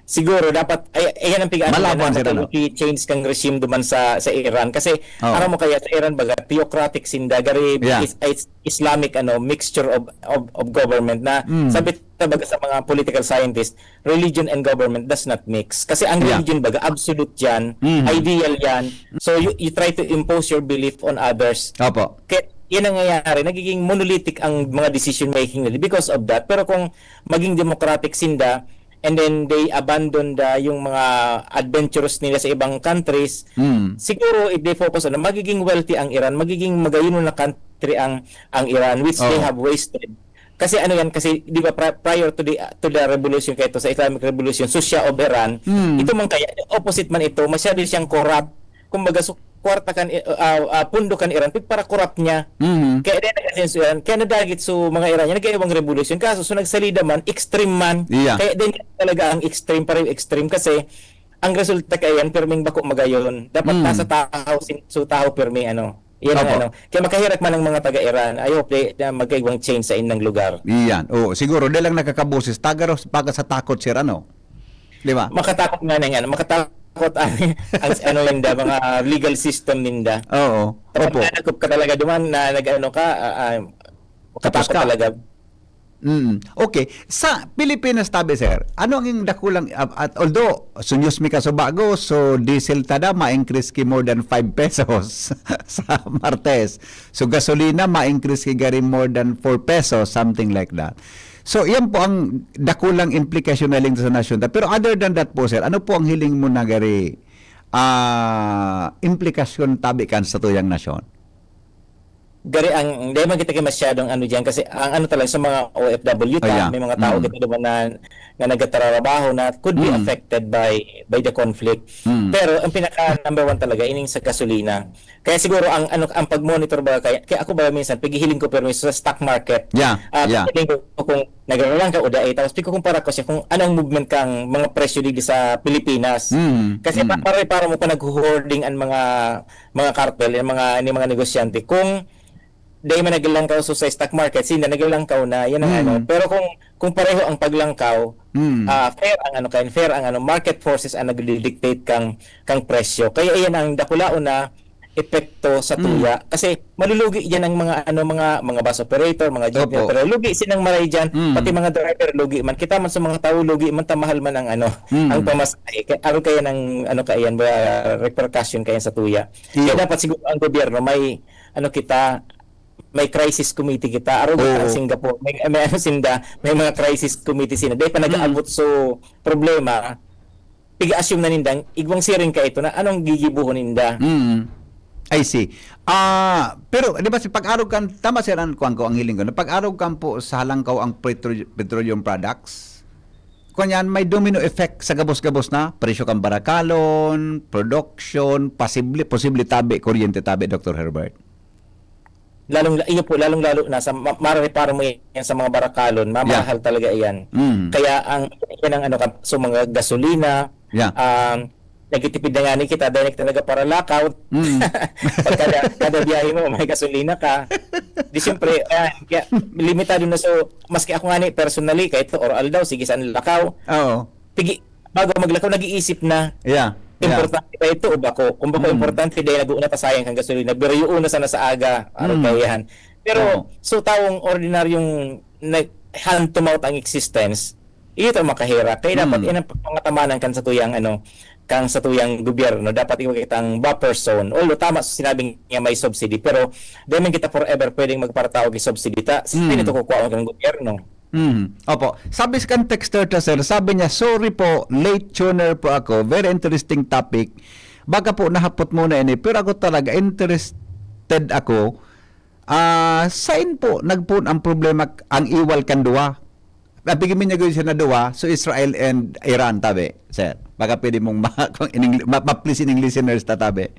Siguro dapat ay ayan ang pigaan Malabon nila sila, dapat no? Change kang regime duman sa sa Iran kasi Oo. Aram mo kaya sa Iran baga theocratic sinda gari Yeah. is, is Islamic ano mixture of of, of government na Mm. sabi talaga sa mga political scientists, religion and government does not mix kasi ang Yeah. religion baga absolute yan, Mm. ideal yan, so you, you try to impose your belief on others. Opo. Kaya yan ang nangyayari, nagiging monolithic ang mga decision making nila because of that. Pero kung maging democratic sinda, and then they abandon the yung mga adventures nila sa ibang countries. Mm. Siguro if they focus on magiging wealthy ang Iran, magiging magayon na country ang ang Iran which they Oo. have wasted. Kasi ano yan kasi di ba pri- prior to the to the revolution kaya to sa Islamic Revolution, so Shah of Iran, Mm. ito man kaya opposite man ito, masyado siyang corrupt. Kumbaga so kwarta kan uh, uh, pundo kan Iran pig para corrupt niya. Mhm. Kaya din nag-asenso yan. Kaya nadagit so mga Iranian, nagkaiwang revolution. Kaso so nagsalida man, extreme man. Yeah. Kaya din talaga ang extreme, pareho extreme kasi ang resulta kaya yan, pirming bako magayon. Dapat Mm. nasa tahaw, sin- so tahaw pirmi, ano. Yan ang Opo. ano. Kaya makahirak man ang mga taga-Iran. I hope they, na magkaiwang change sa indang lugar. Iyan. Oo, siguro, dahil lang nakakaboses, tagaros, baga sa takot, sir, ano? Di ba? Makatakot nga na nga. Makatakot ang, ang ano ninda, mga legal system ninda. Oo. Kapag Opo. Nakakop ka talaga duman na nag-ano ka, ah, ah, Tapos makatakot ka. Talaga. Mm. Okay. Sa Pilipinas, tabi, sir, ano ang dakulang, ah, at although, sunyos mi kaso bago, so diesel tada ma-increase ki more than five pesos sa Martes. So gasolina ma-increase ki gari more than four pesos, something like that. So, iyan po ang dakulang implikasyon na ling sa nasyon. Pero other than that po, sir, ano po ang hiling mo na gari, ah, implikasyon tabi kan sa tuyang nasyon? Gari ang, hindi man kita kay masyadong ano diyan kasi ang ano talaga sa mga O F W ta, Ayan. May mga tao Mm. kita diba na, na nagtatrabaho na could be Mm. affected by by the conflict. Mm. Pero ang pinaka number one talaga, ining sa gasolina. Kaya siguro ang ano ang pag-monitor ba kaya, kaya ako ba minsan paghihiling ko pero sa stock market. Yeah, Ah, yeah. Paghihiling ko kung nagrarangka o dai tapos pagkukumpara ko siya kung anong movement kang mga presyo dito sa Pilipinas. Mm, Kasi mm. Para para mo pa nag-hoarding ang mga mga cartel, ang mga ni mga negosyante kung dai man naglangkaw so sa stock market, sinda naglangkaw na, yan ang Mm. ano. Pero kung kung pareho ang paglangkaw, Mm. ah, fair ang ano kayan, fair ang ano, market forces ang nagdi-dictate kang kang presyo. Kaya iyan ang dakulaon na epekto sa Mm. tuya. Kasi malulugi diyan ang mga ano, mga mga bus operator, mga jeepney Opo. operator. Lugi silang maray diyan, Mm. pati mga driver lugi man. Kita man sa mga tao lugi man, tamahal man ang ano, Mm. ang pamasahe. Kaya aron kaya ng ano kayan, mga repercussion kayan sa tuya. Iyo. Kaya dapat siguro ang gobyerno may ano kita, may crisis committee kita. Aron Oo. Ang Singapore, may, may ano sinda, may mga crisis committee sinda. Dahil pa Mm. nag-aabot so problema, pig-assume na nindang igwang siring ka ito na anong gigibuhon ninda. Mm. I see. Ah, pero di ba si pag-arog kan, tama, sir, ang kuwan ko, ang hiling ko, na pag-arog kan po sa halangkaw ang petro- petroleum products, kunyan, may domino effect sa gabos-gabos na presyo kan barakalon, production, posible, posible tabi, kuryente tabi, Doctor Herbert. Lalong iyo po, lalong lalo na sa ma- marereparo mo yan sa mga barakalon, mamahal Yeah. talaga iyan. Mm. Kaya ang yan ang ano ka, so mga gasolina, Yeah. um, nagtitipid na nga ni kita, dahil kita nagaparalakaw. Mm. Pag kada, kada biyahe mo, may gasolina ka. Di siyempre, ayan, kaya limitado na. So, maski ako nga ni, personally, kahit to oral daw, sige, saan lakaw? Oo. Pigi, bago maglakaw, nag-iisip na, Yeah. Yeah. importante ba ito o bako? Kung bako Mm. importante, dahil nag-uuna ta sayang kang gasolina, pero yung una sana sa aga, araw Mm. kaya yan. Pero, Oo. so, taong ordinaryong nag-, hand to mouth ang existence, iyo ta makahera. Kaya dapat Mm. yan ang pangatamanan kan sa tuyang, ano, kang sa tuyang gobyerno. Dapat iwa kitang buffer zone. Although, tama sa sinabi niya may subsidy, pero di man kita forever pwedeng magparataw ki subsidy ta. Sa Mm. ito kukuha ang gobyerno. Hmm. Opo. Sabi sa kan texter ta, sir, sabi niya, "Sorry po, late tuner po ako. Very interesting topic. Baka po nahapot mo na ini, pero ako talaga interested ako. Ah, sain po nagpoon ang problema, ang iwal kan duwa?" Napigimi niya gud siya na duwa, so Israel and Iran, tabi, sir. Baka pwede mong ma-, kung in Engli-, ma-, ma-please in English listeners, tatabi.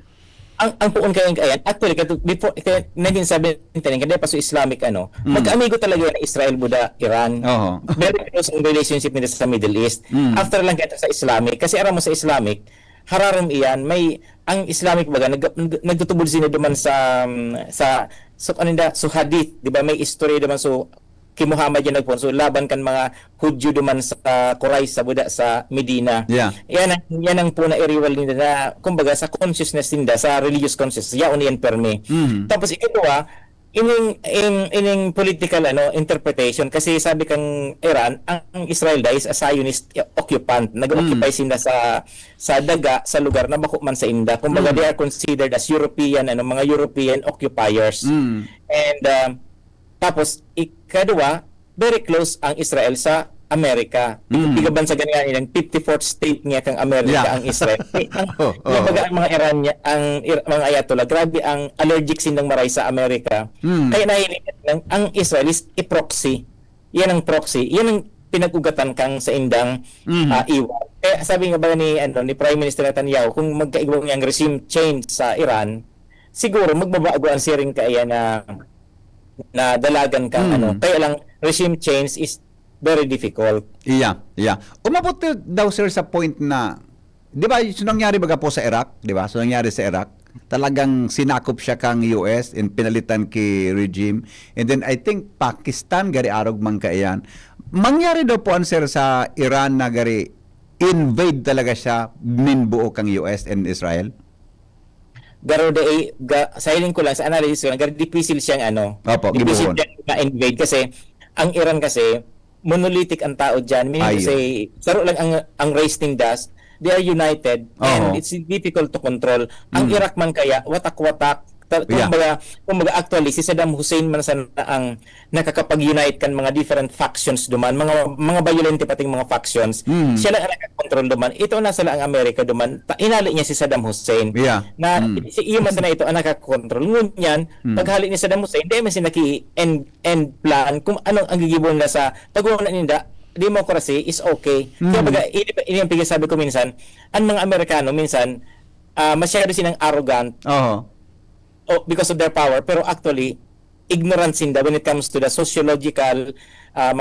Ang, ang puon kaya, kaya, actually, kaya before, kaya nineteen seventy-nine, kaya pa sa Islamic, ano, Mm. magkaamigo talaga yan, Israel, Buda, Iran. Oho. Very close ang relationship nila sa Middle East. Mm. After lang kaya sa Islamic, kasi aram mo sa Islamic, hararom iyan, may, ang Islamic baga, nag, nag, nagtutubod sila duman sa, um, sa, so, ano nila, so hadith, di ba, may istorya duman, so, ki Muhammad yan nagpoon, so, laban kan mga Hudyo duman sa Quraysh, sa Buda, sa Medina. Yeah. Yan ang, yan ang puna iriwal nila na, kumbaga, sa consciousness nila, sa religious consciousness, yaon yan permi. Mhm. Tapos, ikaduha, ining, in, ining political, ano, interpretation, kasi sabi kang Iran, ang Israel da is a Zionist occupant, nag-occupy Mm. sila sa, sa daga, sa lugar na bako man sa inda. Kumbaga, Mm. they are considered as European, ano, mga European occupiers. Mm. And, um, tapos, ikaduwa, very close ang Israel sa Amerika. Mm. Pigabansagan nga nilang fifty-fourth state niya kang Amerika Yeah. ang Israel. Eh, ang, Oh, oh. kumbaga, ang mga Iran niya, ang Ir-, mga Ayatollah, grabe ang allergic sindang maray sa Amerika. Mm. Kaya nahiling ng, ang Israel is a proxy. Yan ang proxy. Yan ang pinag-ugatan kang sa indang Mm. ah, iwan. Kaya sabi nga ba ni, ano, ni Prime Minister Netanyahu, kung magkaigwa niyang regime change sa Iran, siguro magbabago ang siring kaya na, na dalagan kang Mm. ano. Kaya lang, regime change is very difficult. Iya, iya. Umabot daw, sir, sa point na, di ba, so nangyari baga po sa Iraq, di ba? So nangyari sa Iraq, talagang sinakop siya kang U S and pinalitan ki regime. And then I think Pakistan, gari arog man kaiyan. Mangyari daw po an, sir, sa Iran na gari invade talaga siya nin buo kang U S and Israel? Garo de, eh, ga, sa hiling ko lang, sa analysis ko lang, garo dipisil siyang ano, Opo, dipisil gibohon. siyang ma-invade kasi ang Iran kasi, monolithic ang tao dyan. Meaning to Ayun. say, saro lang ang, ang race ninda, they are united and Oo. it's difficult to control. Ang Mm. Iraq man kaya, watak-watak. Ta- Yeah. Kumbaga, kumbaga, actually, si Saddam Hussein man sana ang nakakapag-unite kan mga different factions duman, mga mga bayolente pating mga factions. Mm. Siya lang ang nakakontrol duman. Ito nasa lang ang Amerika duman. Ta- inali niya si Saddam Hussein. Yeah. Na Mm. si iyo man sana ito ang nakakontrol. Ngunyan, Mm. paghali ni Saddam Hussein, di man sila ki-end, end plan kung ano ang gigibo nila sa pagwawala ninda. Democracy is okay. Kaya Mm. baga, ini, ini ang pinagsasabi ko minsan, ang mga Amerikano minsan, ah, masyado silang arrogant Oho. oh, because of their power, pero actually, ignorant sinda when it comes to the sociological, ah,